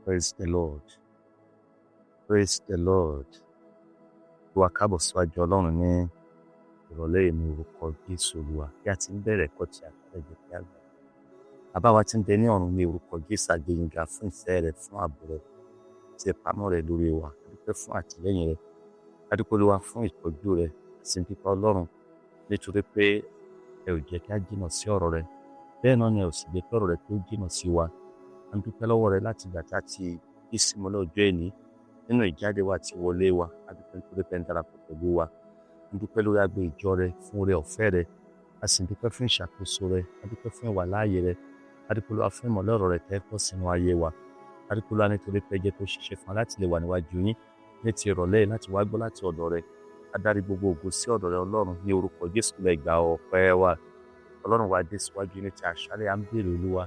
Praise the Lord. Praise the Lord. Olúwa, káàbọ̀ síwájú Ọlọ́run ní ìrọ̀lẹ́ yìí ní orúkọ Jésù Olúwa. Bí a ti ń bẹ̀rẹ̀ ẹ̀kọ́ tí a kálẹ̀, jẹ́ kí a gbà. Bàbá wa tí ń bẹ ní ọ̀run, ní orúkọ Jésù, a gbé yín ga fún ìfẹ́ rẹ, fún ààbò rẹ, àti ìpamọ́ rẹ lórí wa. A dúpẹ́ fún àtìlẹ́yìn rẹ. A dúpẹ́, Olúwa, fún ìtọ́jú rẹ. A sì ń dúpẹ́, Ọlọ́run, nítorí pé ẹ ò jẹ́ kí a jìnnà sí ọ̀rọ̀ rẹ. Bẹ́ẹ̀ náà ni ẹ ò sì jẹ́ kí ọ̀rọ̀ rẹ kí ó jìnnà sí wa. A ń dúpẹ́ lọ́wọ́ rẹ láti ìgbà tí a ti jí sí ìmọ́lẹ̀ ọjọ́ òní, nínú ìjáde wa àti ìwọlé wa. A dúpẹ́ nítorí pé ẹ ń darapọ̀ pẹ̀lú wa. A ń dúpẹ́ lórí agbo ìjọ rẹ fún oore ọ̀fẹ́ rẹ. A sì ń dúpẹ́ fún ìṣàkóso rẹ. A dúpẹ́ fún ìwàláàyè rẹ. A dúpẹ́, Olúwa, fún ìmọ́lẹ̀ ọ̀rọ̀ rẹ tẹ́ kọ́ sínú ayé wa. A dúpẹ́, Olúwa, nítorí pé ẹ jẹ́ kó ṣeéṣe fún wa láti lè wà níwájú yín ní ti ìrọ̀lẹ́ yìí láti wá gbọ́ láti ọ̀dọ̀ rẹ. A darí gbogbo ògo sí ọ̀dọ̀ rẹ, Ọlọ́run. Ní orúkọ Jésù lẹ gba ọpẹ́ wa. Ọlọ́run wa, dé síwájú ní ti àṣálẹ́, à ń béèrè, Olúwa,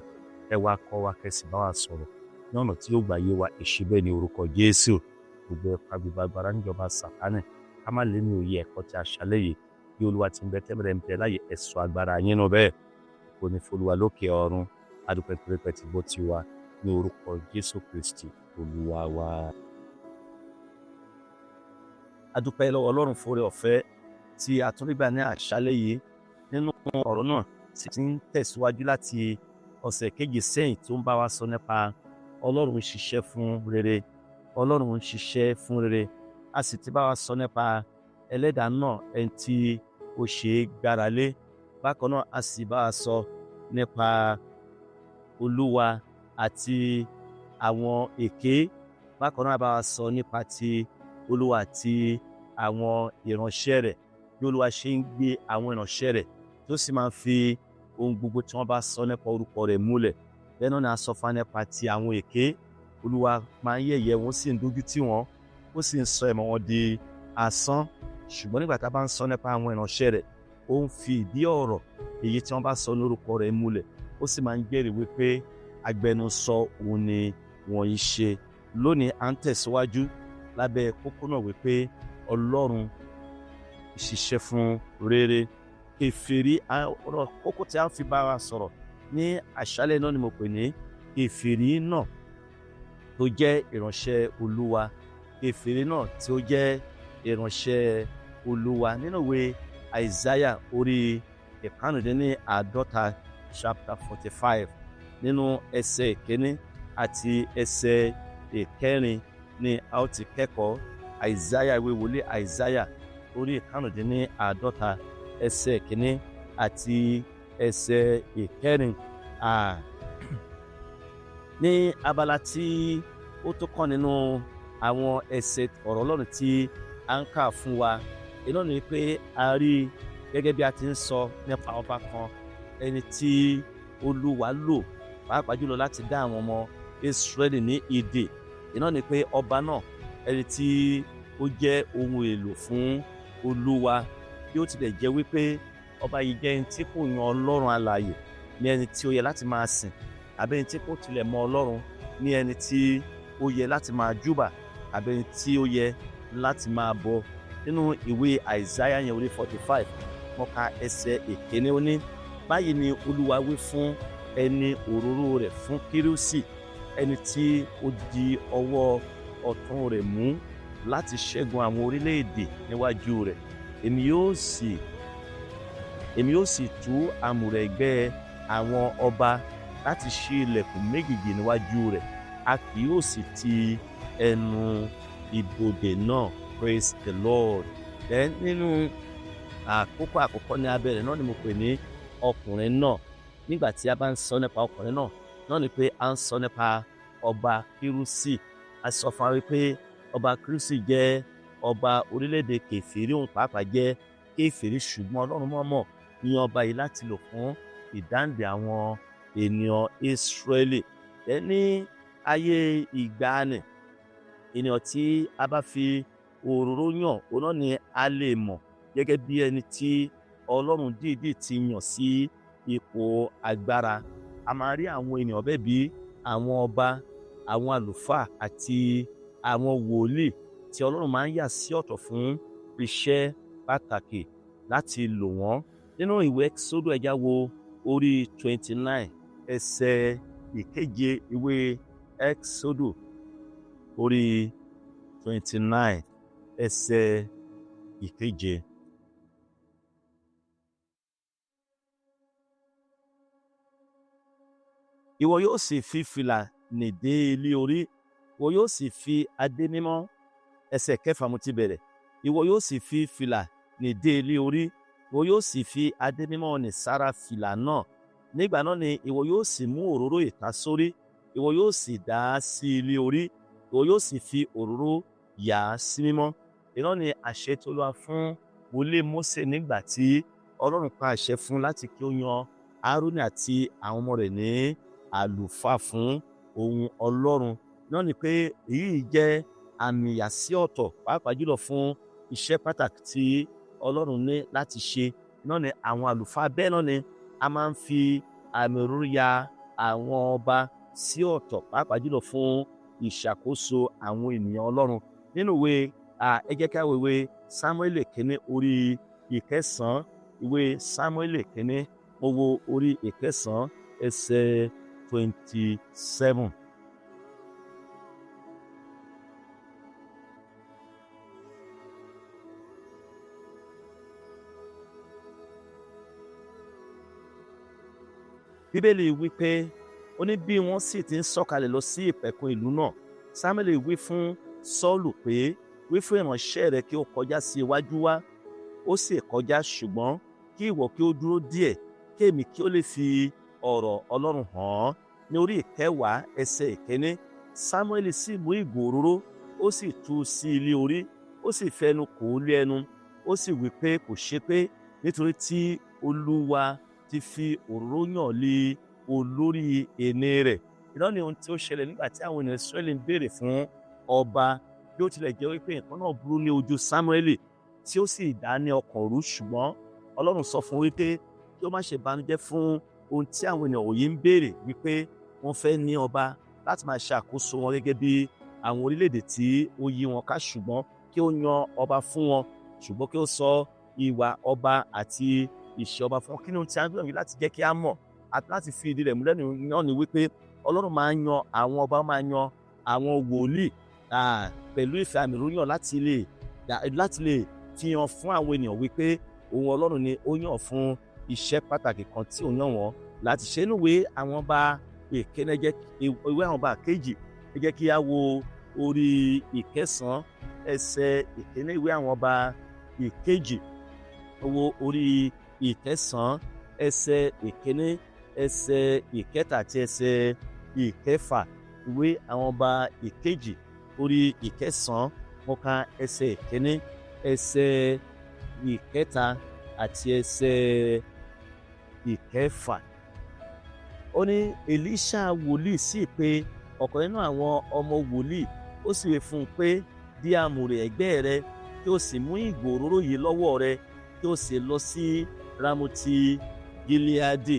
ẹ wá kọ́ wa, kẹ́ sì bá wa sọ̀rọ̀ ní ọ̀nà tí yóò gbà yé wa. Ẹ ṣe bẹ́ẹ̀ ní orúkọ Jésù. Gbogbo ẹ̀ka, gbogbo agbára níjọba Sàtánì ká má lè ní òye ẹ̀kọ́ tí àṣálẹ́ yìí, bí Olúwa ti ń bẹ, tẹ́mẹ̀rẹ̀ ń bẹ láàyè, ẹ̀sọ́ agbára yín nù bẹ́ẹ̀ kò ní f'Olúwa lókè ọ̀run. A dúpẹ́ pé ẹ ti gbọ́ tiwa, ní orúkọ Jésù Kristi Olúwa wa. A dúpẹ́ lọ́wọ́ Ọlọ́run fún oore ọ̀fẹ́ tí a tún rí gbà ní àṣálẹ́ yìí nínú ọ̀rọ̀ náà tí ti ń tẹ̀síwájú láti ọ̀sẹ̀ kejì sẹ́yìn, tó ń bá wa sọ nípa Ọlọ́run ń ṣiṣẹ́ fún rere. Ọlọ́run ń ṣiṣẹ́ fún rere. A sì ti bá wa sọ nípa ẹlẹ́dàá náà, ẹni tí ó ṣe é gbára lé. Bákan náà, a sì bá wa sọ nípa Olúwa àti àwọn èké. Bákan náà, a bá wa sọ nípa ti Olúwa àti àwọn ìránṣẹ́ rẹ̀, bí Olúwa ṣe ń gbé àwọn ìránṣẹ́ rẹ̀, tó sì máa ń fi ohun gbogbo tí wọ́n bá sọ nípa orúkọ rẹ̀ múlẹ̀. Bẹ́ẹ̀ náà ni a sọ fún wa nípa ti àwọn èké. Olúwa máa ń yẹ̀yẹ́ wọn, ó sì ń dójú tì wọ́n, ó sì ń sọ ìmọ̀ wọn di asán. Ṣùgbọ́n nígbà tá a bá ń sọ nípa àwọn ìránṣẹ́ rẹ̀, ó ń fi ìdí ọ̀rọ̀ èyí tí wọ́n bá sọ lórúkọ rẹ̀ múlẹ̀, ó sì máa ń jẹ́rìí wípé agbẹnusọ òun ni wọ́n ń ṣe. Lónìí, à ń tẹ̀síwájú lábẹ́ kókó náà wípé Ọlọ́run ṣiṣẹ́ fún rere. Kèfèrí, ọ̀rọ̀ kókó tí a ń fi bá wa sọ̀rọ̀ ní àṣálẹ́ náà ni mo pè ní kèfèrí náà tó jẹ́ ìránṣẹ́ Olúwa. Kèfèrí náà tí ó jẹ́ ìránṣẹ́ Olúwa, nínú ìwé Àìsáyà orí 55, chapter 45, nínú ẹsẹ̀ ìkíní àti ẹsẹ̀ ìkẹrin ni a ó ti kẹ́kọ̀ọ́. Àìsáyà, ìwé wòlíì Àìsáyà orí 55, ẹsẹ̀ ìkíní àti ẹsẹ̀ ìkẹrin. Ní abala tí ó tó kàn nínú àwọn ẹsẹ̀ ọ̀rọ̀ Ọlọ́run tí a ń kà fún wa iná ni pé a rí gẹ́gẹ́ bí a ti ń sọ nípa ọba kan, ẹni tí Olúwa lò pàápàá jùlọ láti dá àwọn ọmọ Ísírẹ́lì ní ìdè. Iná ni pé ọba náà, ẹni tí ó jẹ́ ohun èlò fún Olúwa, bí ó tilẹ̀ jẹ́ wípé ọba yìí jẹ́ ẹni tí kò yan Ọlọ́run alààyè ní ẹni tí ó yẹ láti máa sìn, àbí ẹni tí kò tilẹ̀ mọ Ọlọ́run ní ẹni tí ó yẹ láti máa júbà, àbí ẹni tí ó yẹ láti máa bọ. Nínú ìwé Àìsáyà yẹn, orí 45, mo ka ẹsẹ̀ ìkíní. Ó ní, "Báyìí ni Olúwa wí fún ẹni òróró rẹ̀, fún Kírúsì, ẹni tí ó di ọwọ́ ọ̀tún rẹ̀ mú láti ṣẹ́gun àwọn orílẹ̀-èdè níwájú rẹ̀. Èmi yóò sì tú àmùrè ẹ̀gbẹ́ àwọn ọba, láti ṣí ilẹ̀kùn méjèèjì níwájú rẹ̀, a kì yóò sì ti ẹnu ibodè náà." Praise the Lord. Then, nínú àkókò àkọ́kọ́ ní abẹ́rẹ́ náà ni mo pè ní ọkùnrin náà. Nígbà tí a bá ń sọ nípa ọkùnrin náà náà ni pé a ń sọ nípa ọba Kírúsì. A sọ fún wa wípé ọba Kírúsì jẹ́ ọba orílẹ̀-èdè kèfèrí, òun pàápàá jẹ́ kèfèrí, ṣùgbọ́n Ọlọ́run mọ̀ọ́mọ̀ yan ọba yìí láti lò fún ìdáǹdè àwọn ènìyàn Ísírẹ́lì. Ẹ ní ayé ìgbàanì, ènìyàn tí a bá fi òróró yàn, òun náà ni a lè mọ̀ gẹ́gẹ́ bí ẹni tí Ọlọ́run dìídì ti yàn sí ipò agbára. A máa rí àwọn ènìyàn bẹ́ẹ̀ bí àwọn ọba, àwọn àlùfáà àti àwọn wòlíì tí Ọlọ́run máa ń yà sí ọ̀tọ̀ fún iṣẹ́ pàtàkì láti lò wọ́n. Nínú ìwé Ẹ́kísódù, ẹ já wo orí 29, ẹsẹ̀ ìkeje. Ìwé Ẹ́kísódù orí 29 ẹsẹ̀ ìkeje. Ìwọ yóò sì fi fìlà nì dé ilé orí, ìwọ yóò sì fi adé mímọ́. Ẹsẹ̀ kẹfà mo ti bẹ̀rẹ̀. Ìwọ yóò sì fi fìlà nì dé ilé orí, ìwọ yóò sì fi adé mímọ́ nì sára fìlà náà. Nígbà náà ni ìwọ yóò sì mú òróró ìtasórí, ìwọ yóò sì dà á sí ilé orí, ìwọ yóò sì fi òróró yà á sí mímọ́. Iná ni àṣẹ tó lọ́wọ́ fún wòlíì Mósè nígbà tí Ọlọ́run pa àṣẹ fún láti kí ó yan Árónì àti àwọn ọmọ rẹ̀ ní àlùfáà fún ohun Ọlọ́run. Náà ni pé èyí jẹ́ àmì ìyàsí ọ̀tọ̀, pàápàá jùlọ fún iṣẹ́ pàtàkì tí Ọlọ́run ní láti ṣe. Náà ni àwọn àlùfáà, bẹ́ẹ̀ náà ni a máa ń fi àmì òróró ya àwọn ọba sí ọ̀tọ̀, pàápàá jùlọ fún ìṣàkóso àwọn ènìyàn Ọlọ́run. Nínú ìwé, ẹ jẹ́ ká wo ìwé Sámúẹ́lì kínní orí ìkẹsàn-án. Ìwé Sámúẹ́lì kínní, mo wo orí ìkẹsàn-án ẹsẹ̀ 27. Bíbélì wí pé, ó ní bí wọ́n sì ti ń sọ̀kalẹ̀ lọ sí ìpẹ̀kun ìlú náà, Sámúẹ́lì wí fún Sọ́ọ̀lù pé, wí fún ìránṣẹ́ rẹ kí ó kọjá sí iwájú wa. Ó sì kọjá, ṣùgbọ́n kí ìwọ kí ó dúró díẹ̀, kí èmi kí ó lè fi ọ̀rọ̀ Ọlọ́run hàn án. Ní orí ìkẹwàá ẹsẹ̀ ìkíní, Sámúẹ́lì sì mú ìgò òróró, ó sì tú sí ilé orí, ó sì fẹnu kò ó lé ẹnu, ó sì wí pé, kò ṣe pé nítorí tí Olúwa ti fi òróró yàn lé olórí ẹni rẹ̀. Iná ni ohun tí ó ṣẹlẹ̀ nígbà tí àwọn ènìyàn Ísírẹ́lì ń béèrè fún ọba. Bí ó tilẹ̀ jẹ́ wípé nǹkan náà burú ní ojú Sámúẹ́lì tí ó sì dá ní ọkàn rú, ṣùgbọ́n Ọlọ́run sọ fún wípé kí ó má ṣe banújẹ́ fún ohun tí àwọn ènìyàn òye ń béèrè, wípé wọ́n fẹ́ ní ọba láti máa ṣàkóso wọn gẹ́gẹ́ bí àwọn orílẹ̀-èdè tí ó yí wọn ká, ṣùgbọ́n kí ó yan ọba fún wọn, ṣùgbọ́n kí ó sọ ìwà ọba àti ìṣe ọba fún wọn. Kí ni ohun tí a ń gbìyànjú láti jẹ́ kí a mọ̀ àti láti fi ìdí rẹ̀ múlẹ̀ náà ni wípé Ọlọ́run máa ń yan àwọn ọba, máa ń yan àwọn wòlíì pẹ̀lú ìfẹ́ àmì ìròyìn láti lè fi hàn fún àwọn ènìyàn wípé òun Ọlọ́run ni ó yàn fún iṣẹ́ pàtàkì kan tí òun yàn wọ́n láti ṣe. Inú ìwé àwọn ọba ìkíní, ìwé àwọn ọba kejì, ẹ jẹ́ kí a wo orí ìkẹsàn-án ẹsẹ̀ ìkíní. Ìwé àwọn ọba ìkejì, wo orí ìkẹsàn-án ẹsẹ̀ ìkíní, ẹsẹ̀ ìkẹta àti ẹsẹ̀ ìkẹfà. Ìwé àwọn ọba ìkejì orí ìkẹsàn-án, mo ka ẹsẹ̀ ìkíní, ẹsẹ̀ ìkẹta àti ẹsẹ̀ ìkẹfà. Ó ní Èlíṣà wòlíì sì pé ọ̀kan nínú àwọn ọmọ wòlíì, ó sì wí fún un pé, di àmùrè ẹ̀gbẹ́ rẹ, kí o sì mú ìgò òróró yìí lọ́wọ́ rẹ, kí o sì lọ sí Rámótì Gileadi.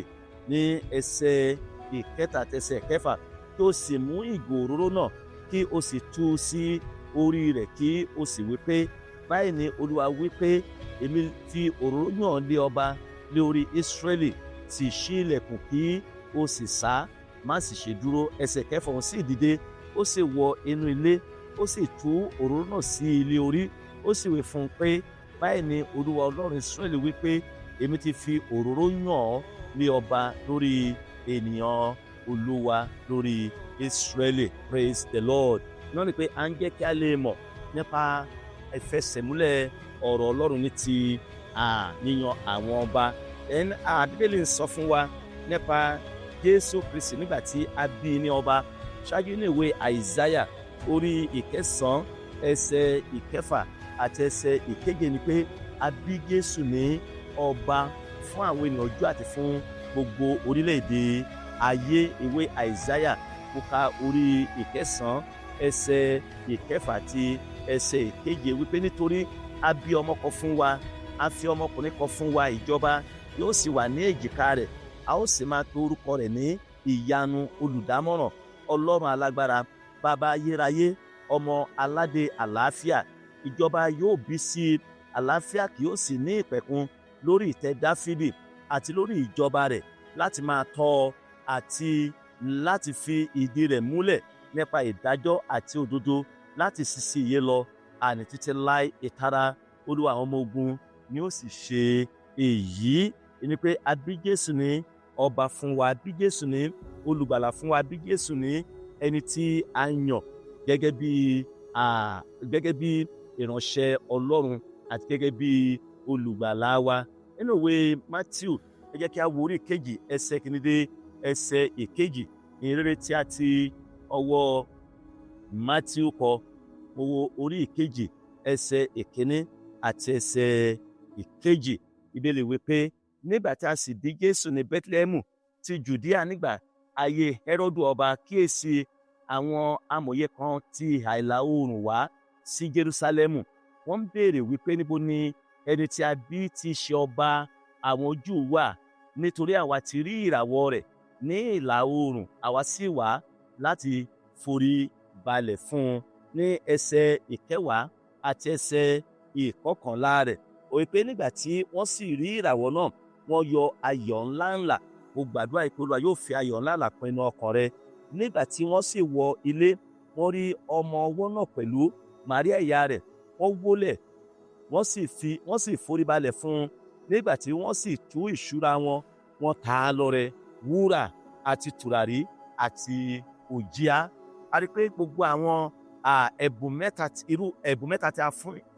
Ní ẹsẹ̀ ìkẹta àti ẹsẹ̀ ìkẹfà, kí o sì mú ìgò òróró náà, kí o sì tú sí orí rẹ̀, kí o sì wí pé, báyìí ni Olúwa wí pé, èmi fi òróró yàn lé ọba lé orí Ísírẹ́lì. Sì ṣí ilẹ̀kùn kí o sì sá, má sì ṣe dúró. Ẹsẹ̀ kẹfà, òun sì dìde, ó sì wọ inú ilé, ó sì tú òróró náà sí ilé orí, ó sì wí fún un pé, báyìí ni Olúwa Ọlọ́run Ísírẹ́lì wí pé, èmi ti fi òróró yàn ọ́ lé ọba lórí ènìyàn Olúwa, lórí Ísírẹ́lì. Praise the Lord. Náà ni pé à ń jẹ́ kí a lè mọ̀ nípa ìfẹsẹ̀múlẹ̀ ọ̀rọ̀ Ọlọ́run ní ti yíyan àwọn ọba. Bíbélì ń sọ fún wa nípa Jésù Kristi nígbà tí a bí ní ọba. Ṣáájú ní ìwé Àìsáyà orí ìkẹsàn-án ẹsẹ̀ ìkẹfà àti ẹsẹ̀ ìkeje ni pé a bí Jésù ní ọba fún àwọn ènìyàn Júù àti fún gbogbo orílẹ̀-èdè ayé. Ìwé Àìsáyà, mo ka orí ìkẹsàn-án ẹsẹ̀ ìkẹfà àti ẹsẹ̀ ìkeje wípé, nítorí a bí ọmọ kan fún wa, a fi ọmọkùnrin kan fún wa, ìjọba yóò sì wà ní èjìká rẹ̀, a ó sì máa pe orúkọ rẹ̀ ní Ìyanu, Olùdámọ̀ràn, Ọlọ́run Alágbára, Bàbá Ayérayé, Ọmọ Aládé Àlàáfíà. Ìjọba yóò bí sí i, àlàáfíà kì yóò sì ní ìpẹ̀kun lórí ìtẹ́ Dáfídì àti lórí ìjọba rẹ̀, láti máa tọ́ ọ àti láti fi ìdí rẹ̀ múlẹ̀ nípa ìdájọ́ àti òdodo láti ṣiṣẹ́ lọ, àní títí láì ìtara Olúwa àwọn ọmọ ogun ni ó sì ṣe èyí. Ni pé a bí Jésù ní ọba fún wa, bí Jésù ní olùgbàlà fún wa, bí Jésù ní ẹni tí a yàn gẹ́gẹ́ bí ìránṣẹ́ Ọlọ́run àti gẹ́gẹ́ bí olùgbàlà wa. Nínú ìwé Matthew, ẹ jẹ́ kí a wo orí 2, ẹsẹ̀ 1 dé ẹsẹ̀ 2. Ìhìnrere tí a ti ọwọ́ Matthew kọ, mo wo orí 2, ẹsẹ̀ 1 àti ẹsẹ̀ 2. Ìbéèrè wípé, nígbà tí a sì bí Jésù ní Bethlehem ti Judea nígbà ayé Hẹ́rọ́dù ọba, kíyèsí, àwọn amòye kan ti ìhà ìlà oòrùn wá sí Jerúsálẹ́mù. Wọ́n ń béèrè wípé, níbo ni ẹni tí a bí ti ṣe ọba àwọn Júù wà? Nítorí àwa ti rí ìràwọ̀ rẹ̀ ní ìlà oòrùn, àwa sì wá láti forí balẹ̀ fún un. Ní ẹsẹ̀ 10 àti ẹsẹ̀ 11 rẹ̀, ó wí pé nígbà tí wọ́n sì rí ìràwọ̀ náà, wọ́n yọ ayọ̀ ńláńlá. Mo gbàdúrà pé Olúwa yóò fi ayọ̀ ńláńlá kún inú ọkàn rẹ. Nígbà tí wọ́n sì wọ ilé, wọ́n rí ọmọ ọwọ́ náà pẹ̀lú Màríà ìyá rẹ̀. Wọ́n wólẹ̀, wọ́n sì foríbalẹ̀ fún un. Nígbà tí wọ́n sì tú ìṣúra wọn, wọ́n ta á lọ́rẹ wúrà àti tùràrí àti òjìá. A rí i pé gbogbo àwọn ẹ̀bùn mẹ́ta, irú ẹ̀bùn mẹ́ta tí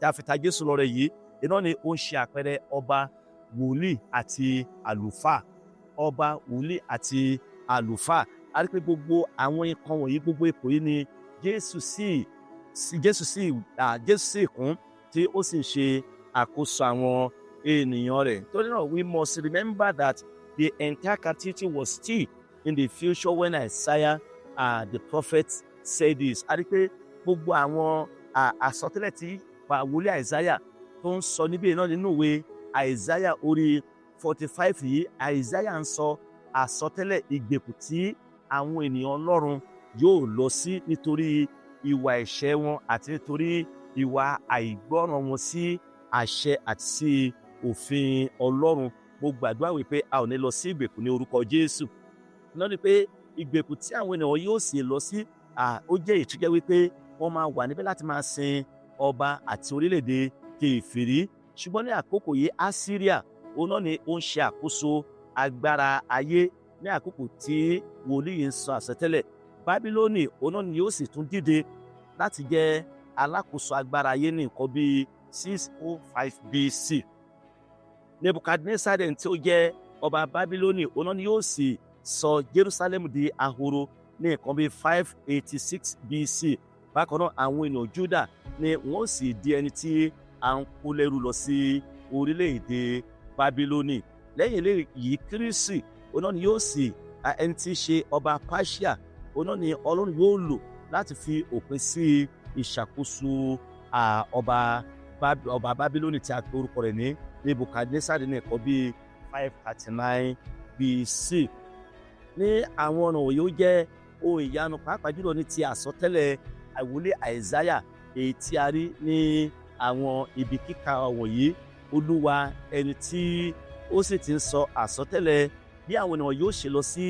a fi ta Jésù lọ́rẹ yìí iná ni ó ń ṣe àpẹẹrẹ ọba, wòlíì àti àlùfáà. Ọba, wòlíì àti àlùfáà. A rí i pé gbogbo àwọn nǹkan wọ̀nyí, gbogbo ipò yìí ni Jésù sì kún, tí ó sì ń ṣe àkóso àwọn ènìyàn rẹ̀. Torí náà, we must remember that the entire captivity was still in the future when Isaiah, the prophet, said this. A rí i pé gbogbo àwọn àsọtẹ́lẹ̀ tí wòlíì Isaiah tó ń sọ níbí náà, nínú ìwé Isaiah orí 45 yìí, Isaiah ń sọ àsọtẹ́lẹ̀ ìgbèkùn tí àwọn ènìyàn Ọlọ́run yóò lọ sí nítorí ìwà ẹ̀ṣẹ̀ wọn àti nítorí ìwà àìgbọ́ràn wọn sí àṣẹ àti sí òfin Ọlọ́run. Mo gbàdúrà wípé a ò ní lọ sí ìgbèkùn ní orúkọ Jésù. Lọ́ni pé ìgbèkùn tí àwọn ènìyàn yóò sì lọ sí, ó jẹ́ ìtújẹ́ wípé wọ́n máa wà níbẹ̀ láti máa sin ọba àti orílẹ̀-èdè kèfèrí. Ṣùgbọ́n ní àkókò yìí, Assyria òun náà ni ó ń ṣe àkóso agbára ayé ní àkókò tí wòlíì yìí ń sọ àsọtẹ́lẹ̀. Bábílónì òun náà ni yóò sì tún dìde láti jẹ́ alákòóso agbára ayé ní nǹkan bíi 605 BC. Nebukadnezar tí ó jẹ́ ọba Bábílónì òun náà ni yóò sì sọ Jerusalem di ahoro ní nǹkan bíi 586 BC. Bákan náà, àwọn ènìyàn Juda ni wọ́n sì di ẹni tí à ń kó lẹ́rú lọ sí orílẹ̀-èdè Bábílónì. Lẹ́yìn eléyìí, Kírísì òun náà ni yóò sì, ẹni tí í ṣe ọba Persia, òun náà ni Ọlọ́run yóò lò láti fi òpin sí ìṣàkóso ọba Bábílónì tí a pe orúkọ rẹ̀ ní Nebukadnezar ní nǹkan bíi 539 BC. Ní àwọn ọ̀nà wọ̀nyí, ó jẹ́ ohun ìyanu, pàápàá jùlọ ní ti àsọtẹ́lẹ̀ àwòlé Àìsáyà èyí tí a rí ní àwọn ibi kíkà wọ̀nyí. Olúwa ẹni tí ó sì ti ń sọ àsọtẹ́lẹ̀ bí àwọn ènìyàn yóò ṣe lọ sí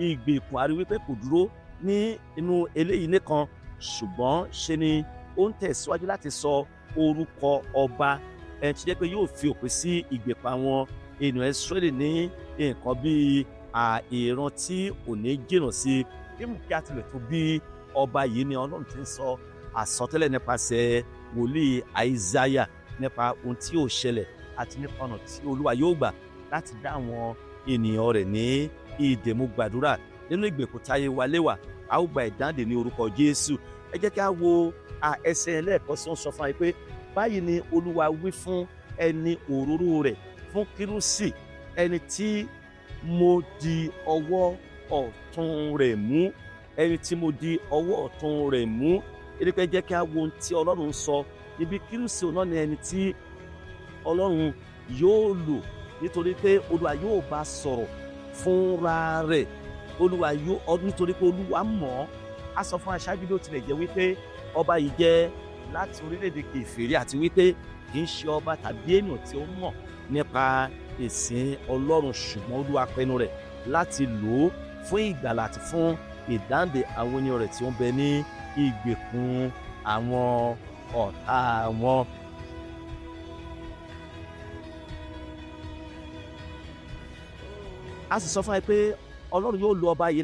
ìgbèkùn, a rí wípé kò dúró ní inú eléyìí nìkan, ṣùgbọ́n ṣe ni ó ń tẹ̀síwájú láti sọ orúkọ ọba ẹni tí jẹ́ pé yóò fi òpin sí ìgbèkùn àwọn ènìyàn Ísírẹ́lì ní nǹkan bíi ìran tí ò ní jìnnà sí bí kí a tilẹ̀ tó bí ọba yìí ni Ọlọ́run ti ń sọ àsọtẹ́lẹ̀ nípasẹ̀ wòlíì Àìsáyà nípa ohun tí yóò ṣẹlẹ̀ àti nípa ọ̀nà tí Olúwa yóò gbà láti dá àwọn ènìyàn rẹ̀ ní ìdè. Mo gbàdúrà, nínú ìgbèkùn táyé wa léwà, a ó gba ìdáǹdè ní orúkọ Jésù. Ẹ jẹ́ kí a wo ẹsẹ̀ ẹlẹ́ẹ̀kan sí. Wọ́n sọ fún wa pé, báyìí ni Olúwa wí fún ẹni òróró rẹ̀, fún Kírúsì, ẹni tí mo di ọwọ́ ọ̀tún rẹ̀ mú, ẹni tí mo di ọwọ́ ọ̀tún rẹ̀ mú. Ẹni jẹ́ kí a wo ohun tí Ọlọ́run sọ níbi. Kírúsì náà ni ẹni tí Ọlọ́run yóò lò, nítorí pé Olúwa yóò bá sọ̀rọ̀ fúnra rẹ̀. Olúwa yóò, nítorí pé Olúwa mọ̀ ọ́. A sọ fún aṣáájú, bí ó tilẹ̀ jẹ́ wípé ọba yìí jẹ́ láti orílẹ̀-èdè kèfèrí àti wípé kì í ṣe ọba tàbí ènìyàn tí ó mọ̀ nípa ìsìn Ọlọ́run, ṣùgbọ́n Olúwa pinnu rẹ̀ láti lò ó fún ìgbàlà àti fún ìdáǹdè àwọn ènìyàn rẹ̀ tí ó ń bẹ ní ìgbèkùn àwọn ọ̀tá wọn. A sì sọ fún wa pé Ọlọ́run yóò lo ọba yìí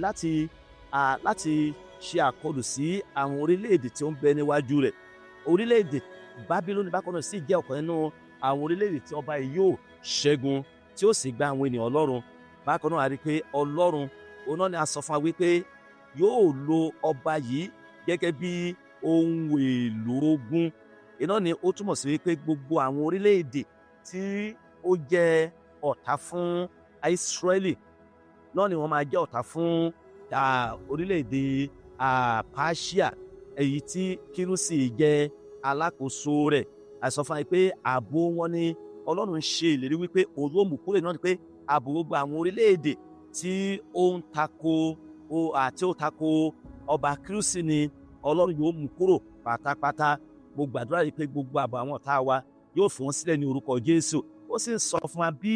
láti ṣe àkọlù sí àwọn orílẹ̀-èdè tí ó ń bẹ níwájú rẹ̀. Orílẹ̀-èdè Bábílónì bákan náà sì jẹ́ ọ̀kan nínú àwọn orílẹ̀-èdè tí ọba yìí yóò ṣẹ́gun, tí ó sì gba àwọn ènìyàn Ọlọ́run. Bákan náà a rí i pé Ọlọ́run òun náà ni a sọ fún wa wípé yóò lo ọba yìí gẹ́gẹ́ bí ohun èlò ogun. Iná ni ó túmọ̀ sí wípé gbogbo àwọn orílẹ̀-èdè tí ó jẹ́ ọ̀tá fún Ísírẹ́lì náà ni wọ́n máa jẹ́ ọ̀tá fún orílẹ̀-èdè Páṣíà, èyí tí Kírúsì jẹ́ alákòóso rẹ̀. A sọ fún wa pé ààbò wọn ni Ọlọ́run ń ṣe ìlérí wípé òun yóò mú kúrò, náà ni pé ààbò gbogbo àwọn orílẹ̀-èdè tí ó ń tako àti ó tako ọba Kírúsì ni Ọlọ́run yóò mú kúrò pátápátá. Mo gbàdúrà yìí pé gbogbo ààbò àwọn ọ̀tá wa yóò fi wọ́n sílẹ̀ ní orúkọ Jésù. Ó sì ń sọ fún wa bí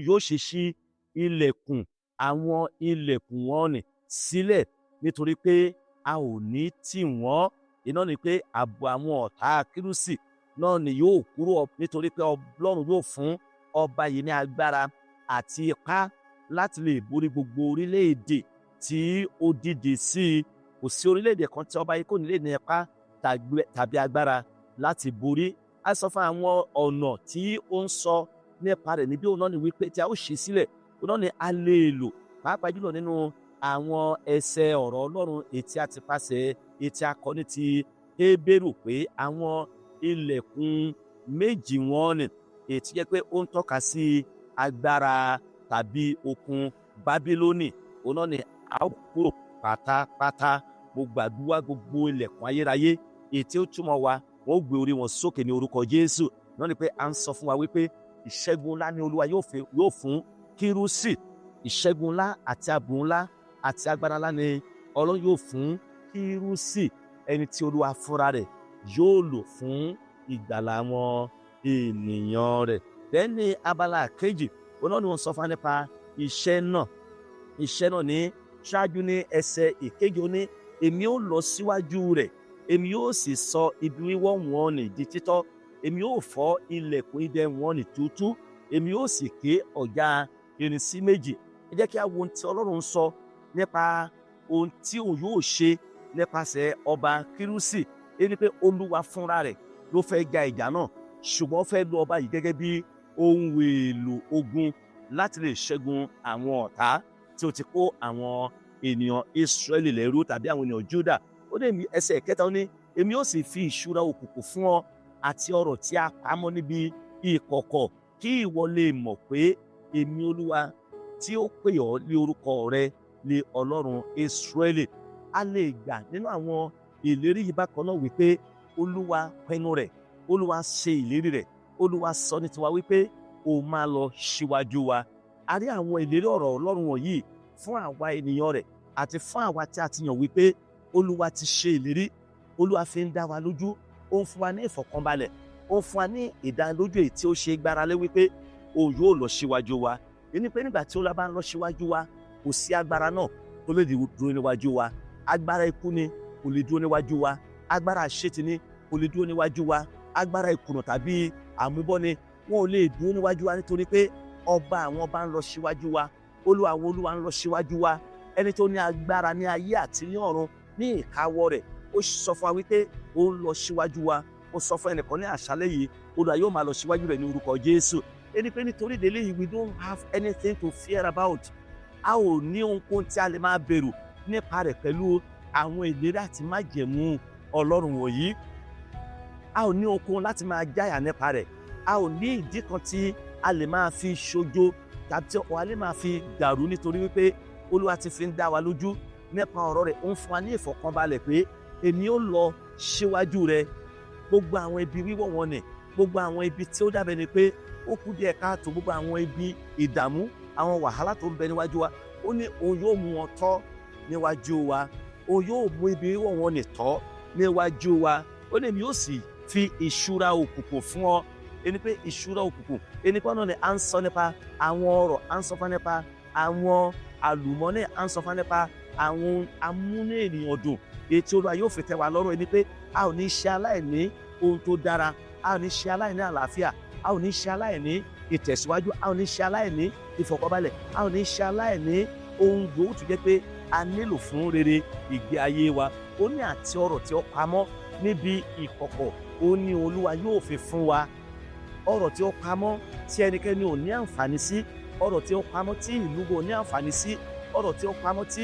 yóò ṣe ṣí ilẹ̀kùn àwọn ilẹ̀kùn wọn nì sílẹ̀, nítorí pé a ò ní tì wọ́n. Iná ni pé ààbò àwọn ọ̀tá Kírúsì náà ni yóò kúrò, nítorí pé Ọlọ́run yóò fún ọba yìí ní agbára àti ipá láti lè borí gbogbo orílẹ̀-èdè tí ó dìde sí i. Kò sí orílẹ̀-èdè kan tí ọba yìí kò ní lè ní ipá tàbí agbára láti borí. A sọ fún àwọn ọ̀nà tí ó ń sọ nípa rẹ̀ níbí, òun náà ni wípé tí a ó ṣí sílẹ̀, òun náà ni a lè lò pàápàá jùlọ nínú àwọn ẹsẹ̀ ọ̀rọ̀ Ọlọ́run ètí àti pàṣẹ ètí akọni ti Hébérù, pé àwọn ilẹ̀kùn méjì wọn ni ètí jẹ́ pé ó ń tọ́ka sí agbára tàbí okun Bábílónì, òun náà ni a ó kúrò pátápátá. Mo gbàdúrà gbogbo ilẹ̀kùn ayérayé ètí ó túmọ̀ wa, wọ́n ó gbé orí wọn sókè ní orúkọ Jésù. Náà ni pé à ń sọ fún wa wípé ìṣẹ́gun ńlá ni Olúwa yóò fún Kírúsì. Ìṣẹ́gun ńlá àti ààbò ńlá àti agbára ńlá ni Ọlọ́run yóò fún Kírúsì, ẹni tí Olúwa fúnra rẹ̀ yóò lò fún ìgbàlà àwọn ènìyàn rẹ̀. Bẹ́ẹ̀ ni abala kejì, òun náà ni wọ́n sọ fún wa nípa iṣẹ́ náà. Iṣẹ́ náà ní ṣáájú ní ẹsẹ̀ ìkeje, ó ní èmi ó lọ síwájú rẹ̀, èmi yóò sì sọ ibi wíwọ́ wọn nì di títọ́, èmi yóò fọ́ ilẹ̀kùn idẹ wọn nì túútúú, èmi yóò sì ké ọ̀já irin sí méjì. Ẹ jẹ́ kí a wo ohun tí Ọlọ́run ń sọ nípa ohun tí òun yóò ṣe nípasẹ̀ ọba Kírúsì. Èyí ni pé Olúwa fúnra rẹ̀ ló fẹ́ ja ìjà náà, ṣùgbọ́n ó fẹ́ lo ọba yìí gẹ́gẹ́ bí ohun èlò ogun láti lè ṣẹ́gun àwọn ọ̀tá tí ó ti kó àwọn ènìyàn Ísírẹ́lì lẹ́rú tàbí àwọn ènìyàn Júdà. Ó ní ẹsẹ̀ kẹta, ó ní èmi ó sì fi ìṣúra òkùnkùn fún ọ àti ọrọ̀ tí a pamọ́ níbi ìkọ̀kọ̀, kí ìwọ lè mọ̀ pé èmi Olúwa tí ó pè ọ́ lé orúkọ rẹ lé Ọlọ́run Ísírẹ́lì. A lè gbà nínú àwọn ìlérí yìí bákan náà wípé Olúwa pinnu rẹ̀, Olúwa ṣe ìlérí rẹ̀, Olúwa sọ ní tiwa wípé ó máa lọ síwájú wa. A rí àwọn ìlérí ọ̀rọ̀ Ọlọ́run wọ̀nyí fún àwa ènìyàn rẹ̀ àti fún àwa tí a ti yàn wípé Olúwa ti ṣe ìlérí. Olúwa fi ń dá wa lójú, ó ń fún wa ní ìfọ̀kànbalẹ̀, ó ń fún wa ní ìdánilójú èyí tí ó ṣe gbára lé wípé òun yóò lọ síwájú wa. Èyí ni pé nígbà tí Olúwa bá ń lọ síwájú wa, kò sí agbára náà tó lè dúró níwájú wa. Agbára ikú ni kò lè dúró níwájú wa, agbára àṣetì ni kò lè dúró níwájú wa, agbára ìkùnà tàbí àmúbọ́ ni wọn ò lè dúró níwájú wa, nítorí pé ọba àwọn ọba ń lọ síwájú wa, Olúwa àwọn olúwa ń lọ síwájú wa, ẹni tó ní agbára ní ayé àti ní ọ̀run ní ìkáwọ́ rẹ̀. Ó sọ fún wa wípé ó ń lọ síwájú wa. Ó sọ fún ẹnìkan ní àṣálẹ́ yìí, Olúwa yóò máa lọ síwájú rẹ̀ ní orúkọ Jésù. Ẹni pé nítorí délé yìí, we don't have anything to fear about. A ò ní ohunkóhun tí a lè máa bẹ̀rù nípa rẹ̀ pẹ̀lú àwọn ìlérí àti májẹ̀mú Ọlọ́run wọ̀nyí. A ò ní ohunkóhun láti máa jáyà nípa rẹ̀. A ò ní ìdí kan tí a lè máa fi ṣojo tàbí tí ọkàn wa lè máa fi dàrú, nítorí wípé Olúwa ti fi ń dá wa lójú nípa ọ̀rọ̀ rẹ̀. Ó ń fún wa ní ìfọ̀kànbalẹ̀ pé èmi ó lọ síwájú rẹ̀. Gbogbo àwọn ibi wíwọ̀ wọn nì, gbogbo àwọn ibi tí ó dàbẹ̀ ni pé ó kú díẹ̀ káàtó, gbogbo àwọn ibi ìdààmú, àwọn wàhálà tó ń bẹ níwájú wa, ó ní òun yóò mú wọn tọ́ níwájú wa, òun yóò mú ibi wíwọ̀ wọn nì tọ́ níwájú wa. Ó ní èmi yóò sì fi ìṣúra òkùnkùn fún ọ. Ẹni pé ìṣúra òkùnkùn, ẹni pé ọ̀nà ni à ń sọ nípa àwọn ọrọ̀, à ń sọ fún nípa àwọn àlùmọ́nì, à ń sọ fún nípa Àwọn amúnú ènìyàn dùn èyí tí Olúwa yóò fi tẹ́ wa lọ́rùn, ẹni pé a ò ní ṣe aláìní ohun tó dára, a ò ní ṣe aláìní àlàáfíà, a ò ní ṣe aláìní ìtẹ̀síwájú, a ò ní ṣe aláìní ìfọ̀kànbalẹ̀, a ò ní ṣe aláìní ohun gbòógì tó jẹ́ pé a nílò fún rere ìgbé ayé wa. Ó ní àti ọrọ̀ tí ó pamọ́ níbi ìkọ̀kọ̀, ó ní Olúwa yóò fi fún wa. Ọrọ̀ tí ó pamọ́ tí ẹnikẹ́ni ò ní àǹfààní sí, ọrọ̀ tí ó pamọ́ tí ìlú ò ní àǹfààní sí, ọrọ̀ tí ó pamọ́ tí